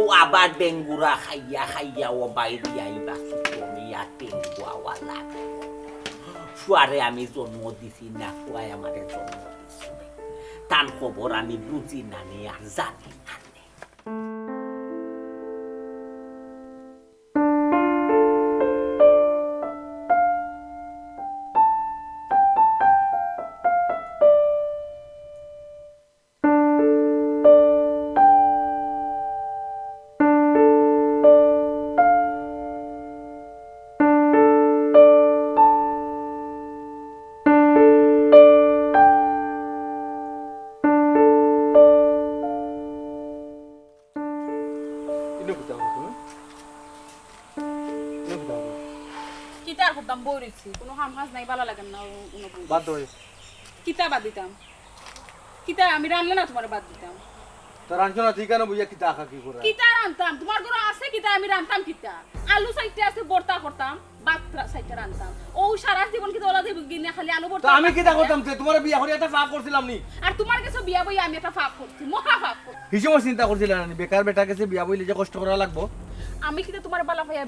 ও আবার ডেঙ্গুরা খাইয়া খাইয়া ও বাইরে আইবা সুতমিয়া টেঙ্গুয়াওয়ালা। ফুয়ারে আমি জন্ম দিছি না, ফুয়ায় আমারে জন্ম দিছে। তান খবর আমি বুঝি না নি আর জানি না নি। ইনো কিতা করো তুমি? ইনো কিতা করো? কিতা আর করতাম, বই রইছি, কুনু কাম কাজ নাই, ভালা লাগে না, অনো বই বাদ রইছি। দেও। কিতা বাদ দিতাম? কিতা আমি রানলে না তুমারে বাদ দিতাম? তো রানছো না, তুই কেন বইয়া কিতা আঁকা কি করে? কিতা রানতাম? তুমার ঘরো আছে কিতা, আমি রানতাম কিতা? আলু চাইরটা আছে, ভর্তা করতাম। ভাত রা-, চাইরটা রানতাম। ও সারা জীবন কিতা ওলা দিব গিনে খালি আলু ভর্তা তো আমি কিতা করতাম? যে তুমারে বিয়া করি একটা পাপ করছিলাম নি? আর তুমার গেছে বিয়া বই আমি একটা পাপ করছি, মহা পাপ করছি। হিসাব চিন্তা করছিলাম না নি? বেকার বেটার গেছে বিয়া বইলে যে কষ্ট করা লাগবো। আমি কিতা তুমারে ভালা পাইয়া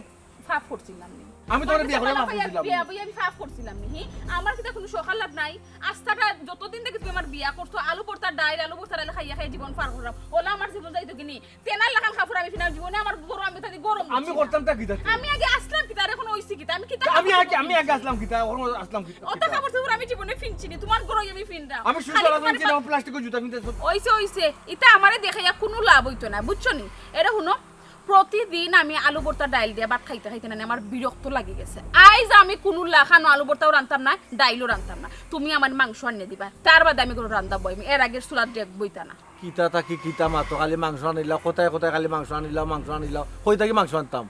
পাপ করছিলাম নি? আমি তুমারে বিয়া করি পাপ করছিলাম নি? বিয়া বই আমি পাপ করছিলাম নি? হি? আমার কিতা কুনু সকাল লাভ নাই? আস্তাটা যতদিন থাকি তুমি আমার বিয়া করছো, আলু ভর্তা ডাইল, আলু ভর্তা ডাইল খাইয়া খাইয়া জীবন পার করলাম। ওলা আমার জীবন যাইতো গি নি? তেনার লাখান কাপড় আমি ফিনাম জীবনে, আমার ঘরো আমি তাতে গরম আমি করছি না। করতাম তা কিতা? আমি আগে আসলাম কিতা, আর অখন অইছি কিতা? আমি কিতা আমি কাপড় আগে, চোপড় আমি আগে ফিনছি? আসলাম কিতা, অখন আসলাম কিতা? অত কাপড় চোপড় আমি জীবনে ফিনছি নি, তুমার ঘরো আমি ফিনরাম। আমি খালি সুন্দর তুমার আলাদা ছিল, পা- প্লাস্টিকের জুতা কিনতে সব। অইছে, অইছে, ইতা আমারে দেখাইয়া কুনু লাভ অইতো না, বুঝছো নি? এরে হুনো, প্রতিদিন আমি আলু ভর্তা ডাইল দিয়া ভাত খাইতে খাইতে না নি আমার বিরক্ত লাগি গেছে। আইজ আমি কুনু লাখানো আলু ভর্তাও রানতাম না, ডাইলও রানতাম না, তুমি আমার মাংস আনিয়া দিবা, তার বাদে আমি ঘরো রান্দা বইমু, এর আগে চুলাত ডেক বইতা না। কিতা থাকি কিতা মাতো, খালি মাংস আনিলাও, কথায় কথায় খালি মাংস আনিলাও, মাংস আনিলাও, কই থাকি মাংস আনতাম?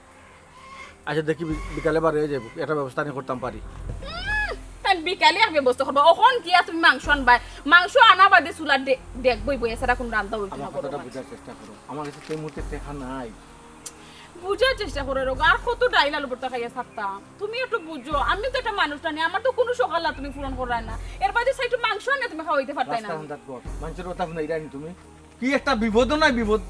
আচ্ছা, দেখি বি-, বিকালে বার অই যাইবো, একটা ব্যবস্থা আমি করতাম পারি। উম, তাই বিকালে এক ব্যবস্থা করবা, অখন কিয়া তুমি মাংস আনবায়? মাংস আনা বাদে চুলার ডে-, ডেক বইবো, এছাড়া কুনু রান্দা অইতো না আমার কথাটা বুঝার চেষ্টা করো, আমার গেছে তো এই মুহূর্তে টেকা নাই। বুঝার চেষ্টা করো রোগা, আর কত ডাইল আলু ভর্তা খাইয়া থাকতাম? তুমি একটু বুঝো, আমি তো একটা মানুষ না নি, আমার তো কুনু সকাল না তুমি পূরণ করায় না। এর বাদে সাইডে মাংস আনে তুমি খাওয়াইতে পারতায় না। রাস্তার হান্দাত ঘর, মানষর কথা হুনাইরায় নি তুমি? কি একটা বিপদ নাই বিপদ।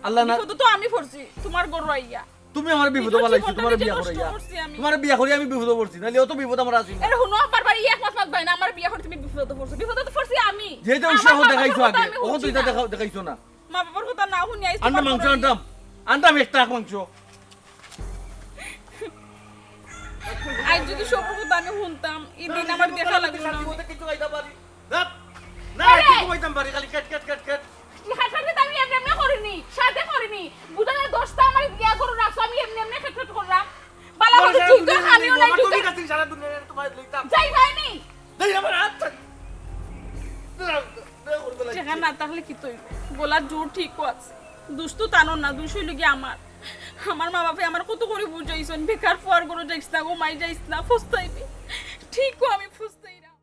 আল্লাহ না। বিপদো তো আমি পড়ছি, তুমার ঘরো আইয়া। তুমি আমারে বিপদো ফালাইছো, তুমারে বিয়া করাইয়া। তুমারে বিয়া করি আমি বিপদো পড়ছি, নাইলে অত বিপদ আমার আছিল না। আরে হুনো, বারবার ই এক মাত মাতবায় না, আমারে বিয়া করি তুমি বিপদো পড়ছো। বিপদো তো পড়ছি আমি। যেটা উৎসাহ দেখাইছো আগে, অখন তো ইটা দেখাইছো না। মা বাবার কথা না হুনিয়া আইছি। আনতাম মাংস, আনতাম। আনতাম একটা মাংস। আইজ যদি সবর কথা আমি হুনতাম, ই দিন আমার দেখা লাগতো না। কিছু খাইতাম পারি। না, না, আরে! কিছু খাইতাম পারি, খালি কেট, কেট, কেট, কেট। ই হাঁটাহাঁটি তো আমি এমনি এমনি করিনি, সাধে করিনি। বুঝা যায় দশটা আমার বিয়া করে রাখছো, আমি এমনি এমনি খেট খেট করলাম। বালা কথা ঠিক তো খানিও নাই। যাই ভাইনি। যাই আমার হাত ছাড়। না, না, না, করবে না। টেকা না থাকলে কিতা অইবো? গলার জোর ঠিকও আছে। দুষ তো তানর না, দুষ অইলো গিয়া আমার। আমার মা বাপে আমার কত করি বুঝাইছইন, বেকার ফুয়ার ঘরো যাইস না, ঘুমাই যাইস না, ফস্তাইবি। ঠিকও আমি ফস্তাইরাম।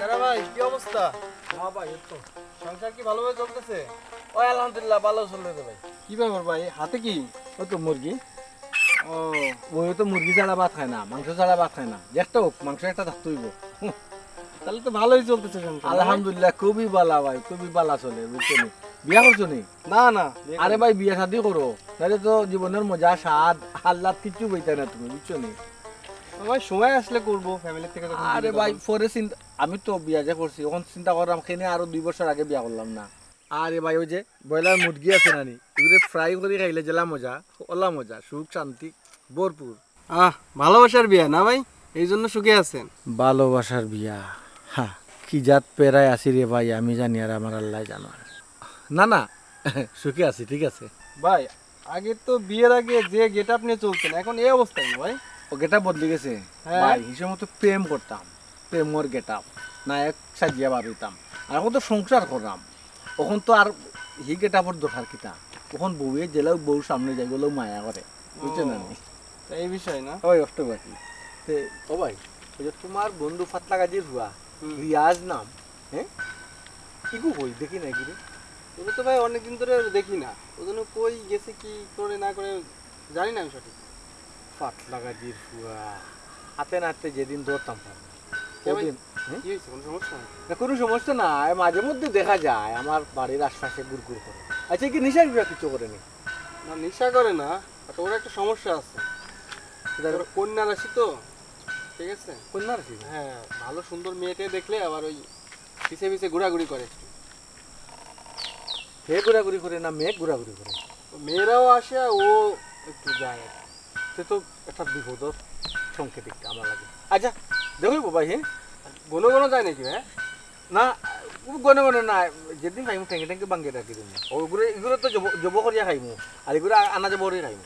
দাদা ভাই, কি অবস্থা? হ্যাঁ ভাই, এই তো। সংসার কি ভালোভাবে চলতেছে? ওই আলহামদুলিল্লাহ, ভালো চলে রে ভাই। কি ব্যাপার ভাই, হাতে কি? ওই তো মুরগি। ও, ওই তো মুরগি ছাড়া ভাত খায় না, মাংস ছাড়া ভাত খায় না। একটা হোক, মাংস একটা থাকতে অইবো। হুঁ। তাহলে তো ভালোই চলতেছে সংসার, না ভাই? আলহামদুলিল্লাহ, খুবই ভালা ভাই, খুবই ভালা চলে, বুঝছো নি? বিয়া করছো নি? না, না, বিয়া আরে করিনি। ভাই, বিয়া শাদি করো, নাইলে তো জীবনের মজা, স্বাদ, আহ্লাদ কিচ্ছু পাইতায় না তুমি, বুঝছো নি? ও ভাই, সময় আসলে করবো, family থেকে যখন আরে বিয়ে ভাই, করবো। পরে চিন্তা, আমি তো বিয়া যে করছি, অখন চিন্তা করলাম, কেনে আরো দুই বছর আগে বিয়া করলাম না। আরে ভাই, ওই যে ব্রয়লার মুরগি আছে না নি, এগুলো fry করি খাইলে যেলা মজা, ওলা মজা, সুখ শান্তি ভরপুর। আহ, ভালোবাসার বিয়া না ভাই, এই জন্য সুখে আছেন। ভালোবাসার বিয়া, হ্যাঁ, কি জাত পেরায় আছি রে ভাই, আমি জানি আর আমার আল্লাহ জানে। না, না, সুখে আছি, ঠিক আছে। ভাই, আগে তো বিয়ের আগে যে গেটআপ নিয়ে চলতেন, এখন এই অবস্থায় না ভাই। ও গেটআপ বদলি গেছে। হ্যাঁ। ভাই, হি সময় তো প্রেম করতাম, প্রেমর গেটআপ, নায়ক সাজিয়া বার অইতাম। আর অখন তো সংসার করলাম, অখন তো আর হি গেটআপর দরকার কিতা? অখন বউয়ে যেলাউ বউর সামনে যায়, অলাউ মায়া করে, বুঝছো না নি? ও, তো এই বিষয় না? ওই অষ্ট বাকি। তে, ও ভাই, ওই যে তুমার বন্ধু ফাতলা গাজীর ফুয়া, হুম। রিয়াজ নাম, হ্যাঁ? ইগু কই? দেখি না ইগুরে। ওরে তো ভাই অনেকদিন ধরে দেখি না। ও যেন কই গেছে, কি করে না করে জানি না আমি সঠিক। ফাতলা গাজীর ফুয়া। হাতে নাতে যেদিন ধরতাম পারবো। কে ভাই? ওদিন, হুম? কি হয়েছে? কোনো সমস্যা? না, কোনো সমস্যা না। এই মাঝে মধ্যে দেখা যায় আমার বাড়ির আশপাশে ঘুরঘুর করে। আচ্ছা, কি নিশা ফিশা কিছু করে নি? না, নিশা করে না। But ওর একটা সমস্যা আছে। ওর কন্যা রাশি তো, ঠিক আছে? কন্যা রাশি? হ্যাঁ, ভালো সুন্দর মেয়েকে দেখলে আবার ওই পিছে পিছে ঘোরাঘুরি করে একটু। হে ঘোরাঘুরি করে না, মেয়ে ঘোরাঘুরি করে? ও মেয়েরাও আসে, ও একটু যায় আর কি। সে তো একটা বিপদর সংকেত একটা আমার লাগে। আচ্ছা, দেখো বাবা, হে? ঘন ঘন যায় নাকি, হ্যাঁ? না, ও ঘন ঘন না, যেদিন খাইমু, ঠেঙ্গে ঠেঙ্গে ভাঙ্গে রাখি দিমু। ওগুলো, এগুলো তো জব-, জব করিয়া খাইমু, আর এগুলো আনা জব করিয়া খাইমু।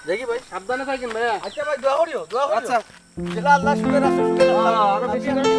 দেখি ভাই, সাবধানে থাকেন ভাইয়া। আচ্ছা ভাই, দোয়া করিও, দোয়া করিও। আচ্ছা। যেলা আল্লাহ সুখে রাখছে, সুখে রাখছে। আরো বেশি করে।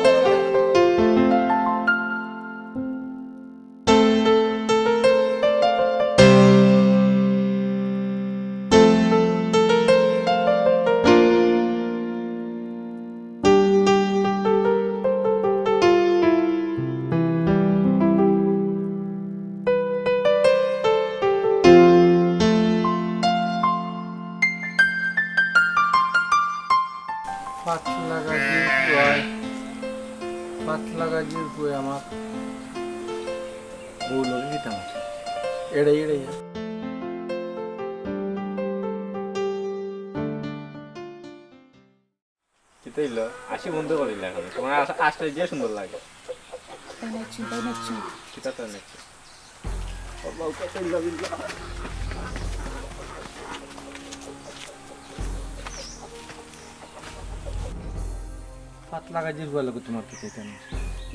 ফাতলা গাজীর ফুয়ায়, ফাতলা গাজীর ফুয়ায় আমার বউ লগে কিতা মাতে? এড়ে, এড়ে, এড়ে। কিতা অইলো? আসি বন্ধ করিলা এখন। তোমার আস-, আসলে যে সুন্দর লাগে। তাই নাচু, তাই নাচু। কিতা তাই নাচু? ফাতলা গাজীর ফুয়ার লগে তোমার কিতা অইতো না?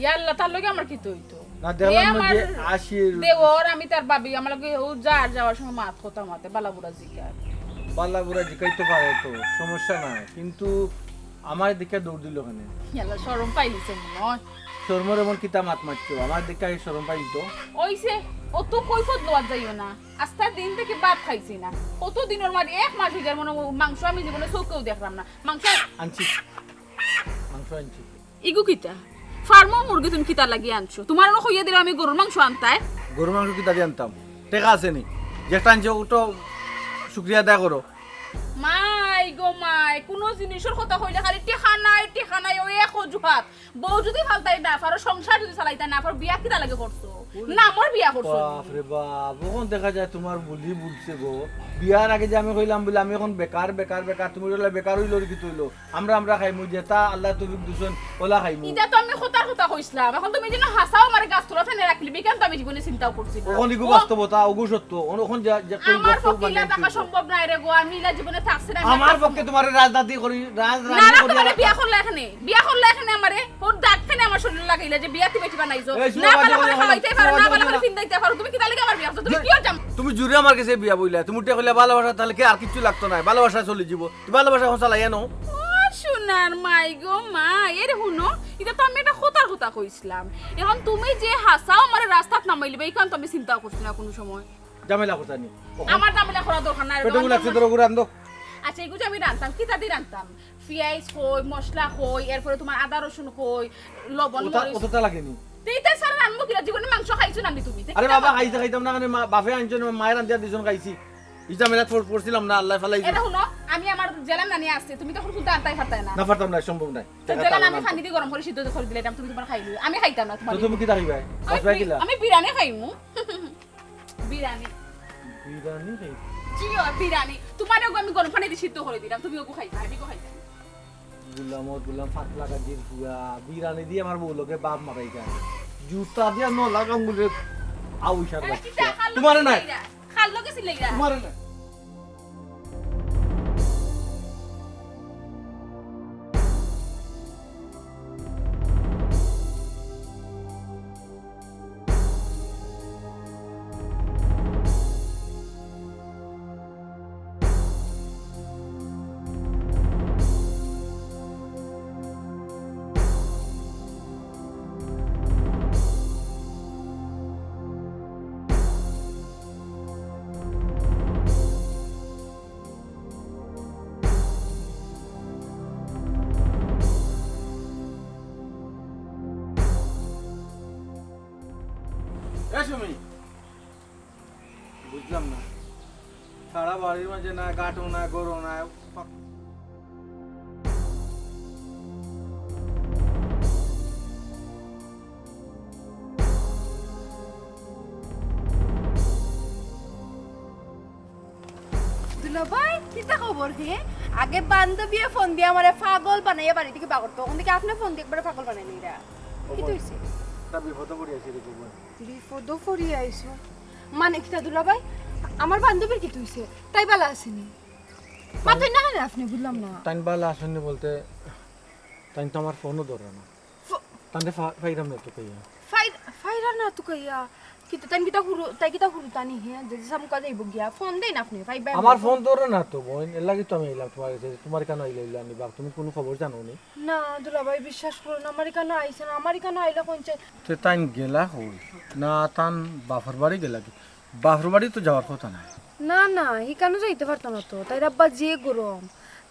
ইয়া আল্লাহ, তার লগে আমার কিতা অইতো? না, দেখলাম এ না যে আমার আসির দেওর, আমি তার ভাবি, আমার লগে ও যার যাওয়ার সময় মাত কথা মাতে, বালা বুরা জিকার। বালা বুরা জিকাইতে পারে তো, সমস্যা নাই, কিন্তু আমার দিকে দৌড় দিল কেনে? ইয়াল্লা, শরম পাইলিছে মনে হয়। শরমর এমন কিতা মাত মারছো? আমার দিকে আগে শরম পাইল তো। ওইছে, অত কৈফত লওয়াত যাইও না। আস্তা দিন থাকি ভাত খাইছি না। কত দিনর মাঝে এক মাস অই যার মনে হয় মাংস আমি জীবনে চোখেও দেখলাম না। মাংস আনছি, মাংস আনছি। ইগু কিতা? ফার্মর মুরগি তুমি কিতা লাগি আনছো? তোমার না কইয়া দিলাম আমি গরুর মাংস আনতায়। গরুর মাংস কিতা দি আনতাম? টেকা আছে নি? যেটা আনছি ওটা শুকরিয়া আদায় করো। মাই গো মাই, কুনু জিনিসর কথা কইলে খালি টেকা নাই, টেকা নাই, ওই এক অজুহাত। বউ যুদি ফালতায় না পারো, সংসার যুদি চালাইতায় না পারো, বিয়া কিতা লাগি করছো? নামর বিয়া করছো। বাপ রে বাপ, অখন দেখা যায় তুমার বুলি বুলছে গো। বিয়ার আগে যে আমি কইলাম বুলি আমি অখন বেকার, বেকার, বেকার, তুমি অইলা বেকার অইলো রে, কিতা অইলো? আমরা, আমরা খাইমু, যেতা আল্লায় তৌফিক দিছইন, অলা খাইমু। ইতা তো আমি কথার কথা কইছলাম। অখন তুমি যেন হাছাউ আমারে গাছ তলা টানিয়া রাখলে, বিকান তো আমি জীবনে চিন্তাও করছি না। অখন ইগু বাস্তবতা, অগু সত্য। অখন, অখন যে, যে আমার বাস্তব ফকিলা থাকা সম্ভব নায় রে গো, আমি ইলা জীবনে থাকছি না, আমি আমার পক্ষে তুমারে রাজনীতি করি, রাজ-, না, রাজনীতি না, করি তুমারে বিয়া করলা কেনে, বিয়া করলা কেনে আমারে, ওর দাগ কেনে আমার শরীরে লাগাইলা যে বিয়া তুমি বানাইছো। এই শুনো, না, বাজে কথা খাওয়াইতে পারো, না, বাজে কথা। ফিন্দাইতে পারো, তুমি কিতা লাগি আমার বিয়া করছো? তুমি কিওর জামাই? তুমি জুরে আমার গেছে বিয়া বইলা, তুমি উঠে কইলা ভালোবাসা, তাইলে কি আর কিচ্ছু লাগতো নায়, ভালোবাসা চলি যিবো। ভালোবাসা অখন চালাইয়া নও। ও সোনার মাই গো মাই, এরে হুনো, ইতা তো আমি একটা কথার কথা কইছলাম। অখন তুমি যে হাছাউ আমারে রাস্তাত নামাইলিবায়, ইখান তো আমি চিন্তাও করছি না কুনু সময়। ঝামেলা করতা নি? অখন আমার ঝামেলা করার দরকার নাই রে, পেটো লাগছে, ধরো, রান্ধো। আচ্ছা, ইগু যে আমি রানতাম, কিতা দি রানতাম? পিয়াইজ কই, মশলা কই, এরপরে তুমার আদা রসুন কই, লবণ, মরিচ। অততা লাগে নি? তে ইতা ছাড়া রানমু কিলা? জীবনে মাংস খাইছো না নি তুমি? তে আরে কিতা বাবা, খাইতে খাইতাম না, মানে মা-, বাপে আনছইন, মায়ে রান্ধিয়া দিছইন, খাইছি। ই ঝামেলাত পড়-, পড়ছিলাম না, আল্লায় ফালাই দিছইন। এরে হুনো, আমি আমার জেলার নানি আছে, তুমি তখন কিন্তু আনতাই পারতায় না। না, পারতাম না, সম্ভব নায়। তো জেলা আমি পানি দি গরম করি সিদ্ধ করি দিলাইতাম, তুমি তুমার খাইলিও। আমি খাইতাম না তুমার। তো তুমি কিতা খাইবায়? আমি বাস ভাই বি-, কিলা? আমি বিরিয়ানি খাইমু। বিরিয়ানি। বিরিয়ানি খাইবায়? জি, ও বিরিয়ানি। তুমারে ওগু আমি গরম পানি দি সিদ্ধ করি দিলাম, তুমি ওগু খাইবায়, আমি ওগু খাইতাম। গুলাম, ও গুলাম, ফাতলা গাজির ফুয়া, বিরানি দিয়া আমার বউ লগে বাপ মারাই যায়। জুতা দিয়া নলা গাঙ্গুলে আউশার আরে, বাচ্চা। কিতা খাল তুমারে লগে নাই। চিল্লাইরা? খাল লগে চিল্লাইরা? তুমারে নাই। এ সুমি, বুঝলাম না, সারা বাড়ির মাঝে না গাটো না গরু না পা- দুলাভাই, কিতা খবর হে? আগে বান্ধবীয়ে ফোন দিয়া আমারে পাগল বানাইয়া বাড়ি থাকি বার করতো, অখন দেখি আপনে ফোন দিয়া একবারে পাগল বানাইলিরা। কিতা অইছে? একটা বিপদো পড়ি আইছি রে খবর। বিপদো পড়ি আইছো? মানে কিতা দুলাভাই? আমার বান্ধবীর কিতা অইছে? তাই বালা আছেনি? মাতইন না কেনে আপনে? বুঝলাম না। তাইন বালা আছেনি বলতে, তাইন তো আমার ফোনও ধরে না। ফো- তানরে ফা-, ফাইরাম না তুকাইয়া। ফাই-, ফাইরা না তুকাইয়া? কিতা তাইন কিতা হুরু, তাই কিতা হুরুতানি হে? যদি সামুকা যাইবো গিয়া, ফোন দেইন আপনে, ফাইবা আমার ফোন ধরে না তো বইন, এর লাগি তো আমি আইলাম তুমার গেছে, তুমার ইকানো আইলে আইলে আনি বাপ, তুমি কুনু খবর জানো নি? না দুলাভাই, বিশ্বাস করো না, আমার ইকানো আইছে না, আমার ইকানো আইলে কোন চাই? তে তাইন গেলা কই? না তান বাপর বাড়ি গেলা কি? বাপর বাড়ি তো যাওয়ার কথা নায়। না, না, হিকানো যাইতে পারতো না তো। তাইর আব্বা যে গরম,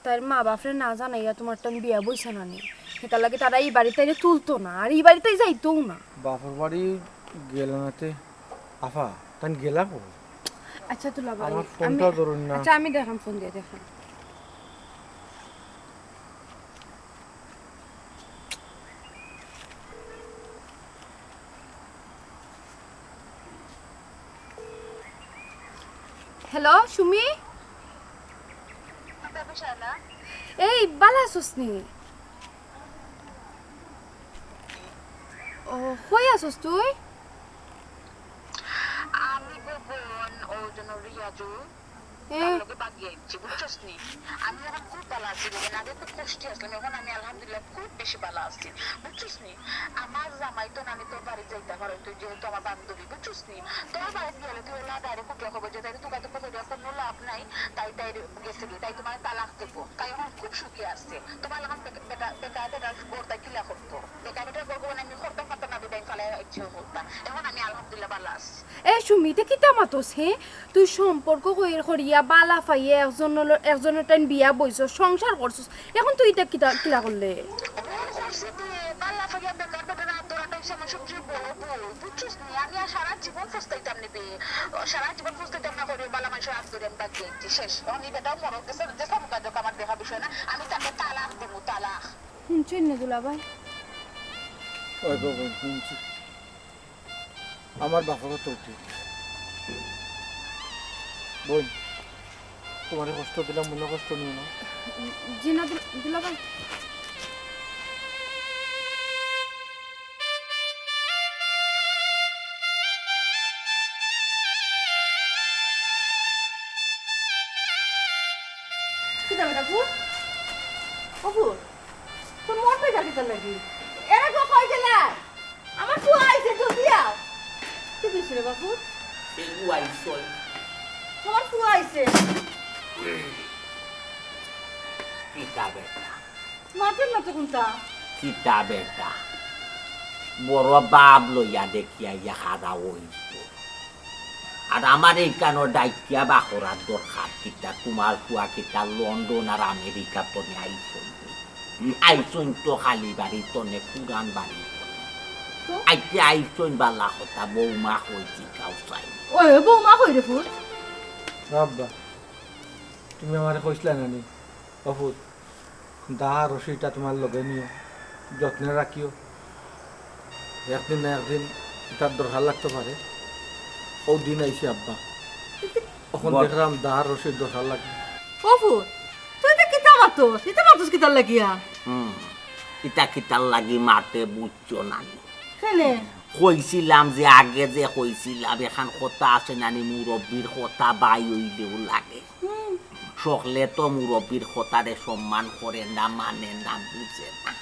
তাইর মা বাপরে না জানাইয়া তুমার তান বিয়া বইছে না নি। হিতার লাগি তারা ই বাড়িত তাইরে তুলতো না, আর ই বাড়িত তাই যাইতোও না। বাপর বাড়ি গেলা না তে? আফা, তাইন গেলা কই? আচ্ছা, দুলাভাই, আমার ফোনটা আমি, ধরুন না। আচ্ছা, আমি দেখাম, ফোন দিয়া দেখাম। হ্যালো, সুমি? এই, বালা আছস নি? ও, কই আছস তুই? আমি গো বোন, ও যেন রিয়াজু, এ? তার লগে বাগিয়ে আনছি, বুঝছস নি? আমি এখন খুব ভালো আছি রে বোন, আগে খুব কষ্টে আসলাম, এখন আমি আলহামদুলিল্লাহ খুব বেশি ভালো আছি, বুঝছস নি? আমার জামাই তো নানি তোর বাড়ি যাইতে পারে, তুই যেহেতু আমার বান্ধবী, বুঝছস নি? তোর বাড়ি গেলে তুই ওলা ডাইরেক্ট উঠিয়া খবর যে তাই তুকা তুকা করিয়া কোনো লাভ নাই, তাই তাই গেছে গি, তাই তোমার তালাক দেবো, তাই এখন খুব সুখে আছে। তোমার এখন বেকা-, বেকা-, বেকার বেকার ঘরটা কিলা করতো? বেকার বেকার ঘর মানে আমি করতাম পারতাম না, বিদায় ফালাই ইচ্ছে করতাম। এখন আমি আলহামদুলিল্লাহ ভালো আছি। এ সুমি, ইতা কিতা মাতস, হে? তুই সম্পর্ক কইর করিয়া বালা পাইয়া একজন ল-, একজনর টাইন বিয়া বইছস, সংসার করছস, এখন তুই ইতা কিতা, কিলা করলে? ও করছে তে, বালা পাইয়া বেকার বেকার আর তোরা তাই যেমন সবচেয়ে বড় ভুল, বুঝছস নি? আমি আর সারা জীবন পস্তাইতাম নি বে। সারা জীবন পস্তাইতাম না করি, বালা মানুষের হাত ধরে আমি বাদ দিয়েছি, শেষ। এখন এই বেটাও মরক গেছে, যে সামুকা যোগ আমার দেখা বিষয় না, আমি তাকে তালাক দেবো, তালাক। হুম, চিন না দুলাভাই। ওই বাবা, শুনছি। আমার বাপেরও তো ঠিক। বোন, তোমারে কষ্ট দিলাম, মনে কষ্ট নিও না। জি না, দুল-, দুলাভাই। কিতা বেটা ফুত? ও ফুত, তোর মন বেজার কিতার লাগি? এরা গো কই গেলা? আমার ফুয়া আইছে, জলদি আও। কি দিছে রে বাপু? এগু আইছই। তোমার ফুয়া আইছে। কিতা বেটা? মাতের না তো কোনটা? কিতা বেটা? বড় বাপ লইয়া দেখিয়া ইয়া খাদা অইতো। আর আমার এইখানো ডাকিয়া বাখরার দরকার কিতা? তোমার ফুয়া কিতা লন্ডন আর আমেরিকা তনে আইছইন? আইছইন তো খালি বাড়ি তনে, পুরান বাড়ি তনে। তো? আইতে আইছইন বালা কথা, বৌমা কই জিকাও চাই। ওই, ওই বৌমা কই রে ফুত? আব্বা, তুমি আমারে কইছলা না নি? ও ফুত, দা রশিটা তোমার লগে নিও, যত্নে রাখিও। একদিন না একদিন ইটার দরকার লাগতে পারে। ও দিন আইছে আব্বা। এখন বল। দেখলাম দা রশির দরকার লাগে। ও ফুত, তুই তো কিতা মাতস? ইতা মাতস কিতার লাগিয়া? হুম, ইতা কিতার লাগি মাতে বুঝছো না নি? কেনে? কইছিলাম যে আগে যে কইছিলাম, এখান কথা আছে নানি, মুরব্বির কথা বাই অইলেও লাগে। হুম। সকলে তো মুরব্বির কথারে সম্মান করে না, মানে না, বুঝে না।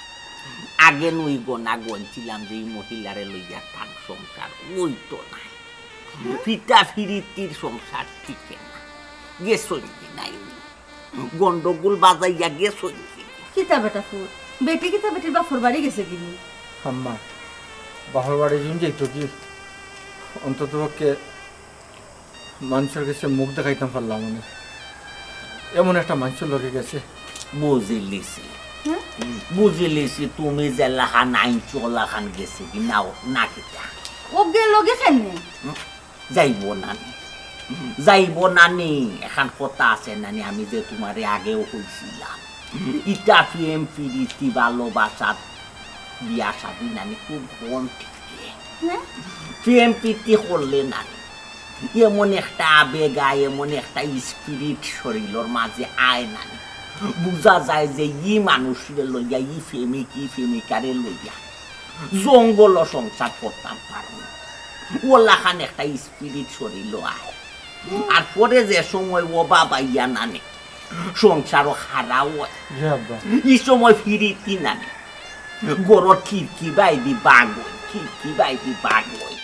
আগে নুই গনা গনছিলাম যে এই মহিলারে লইয়া তার সংসার অইতো না। হুম। ফিতা ফিরিতির সংসার টিকে না। গেছইন কি নাই? গন্ডগোল বাজাইয়া গেছইন কি? কিতা বেটা ফুত? বেটি কিতা বেটির বাপর বাড়ি গেছে কিনি? আম্মা, বাপর বাড়ি যখন যাইতো কি, অন্তত পক্ষে মানুষের কাছে মুখ দেখাইতাম পারলাম না। এমন একটা মানুষের লগে গেছে। বুঝিলিছি। হুম? বুঝিলিছি, তুমি যেলাখান আইনছো ওলাখান গেছে কি নাও, না কিতা? ও গেল গে কেনে? হুম? যাইবো নানি। যাইবো নানি, এখান কথা আছে নানি, আমি যে তোমারে আগেও কইছিলাম। ইটা প্রেম পিরিতি ভালোবাসা বিয়া শাদি নানি খুব কম টিকে। হ্যাঁ? প্রেম পিরিতি করলে নানি, এমন একটা আবেগ আয়, এমন একটা spirit শরীরর মাঝে আয় নানি। বুঝা যায় যে ই মানুষরে লইয়া, ই প্রেমিক, ই প্রেমিকারে লইয়া জঙ্গল সংসার করতাম পারবো। ওলাখান একটা spirit শরীরও আয়। আর পরে যে সময় ও বাবা ইয়া নানি, সংসারও খারাপ হয়। জি আব্বা। ই সময় ফিরিতি নানি। গরর খিড়কি বাইদি বাগই, খিড়কি বাইদি বাগই।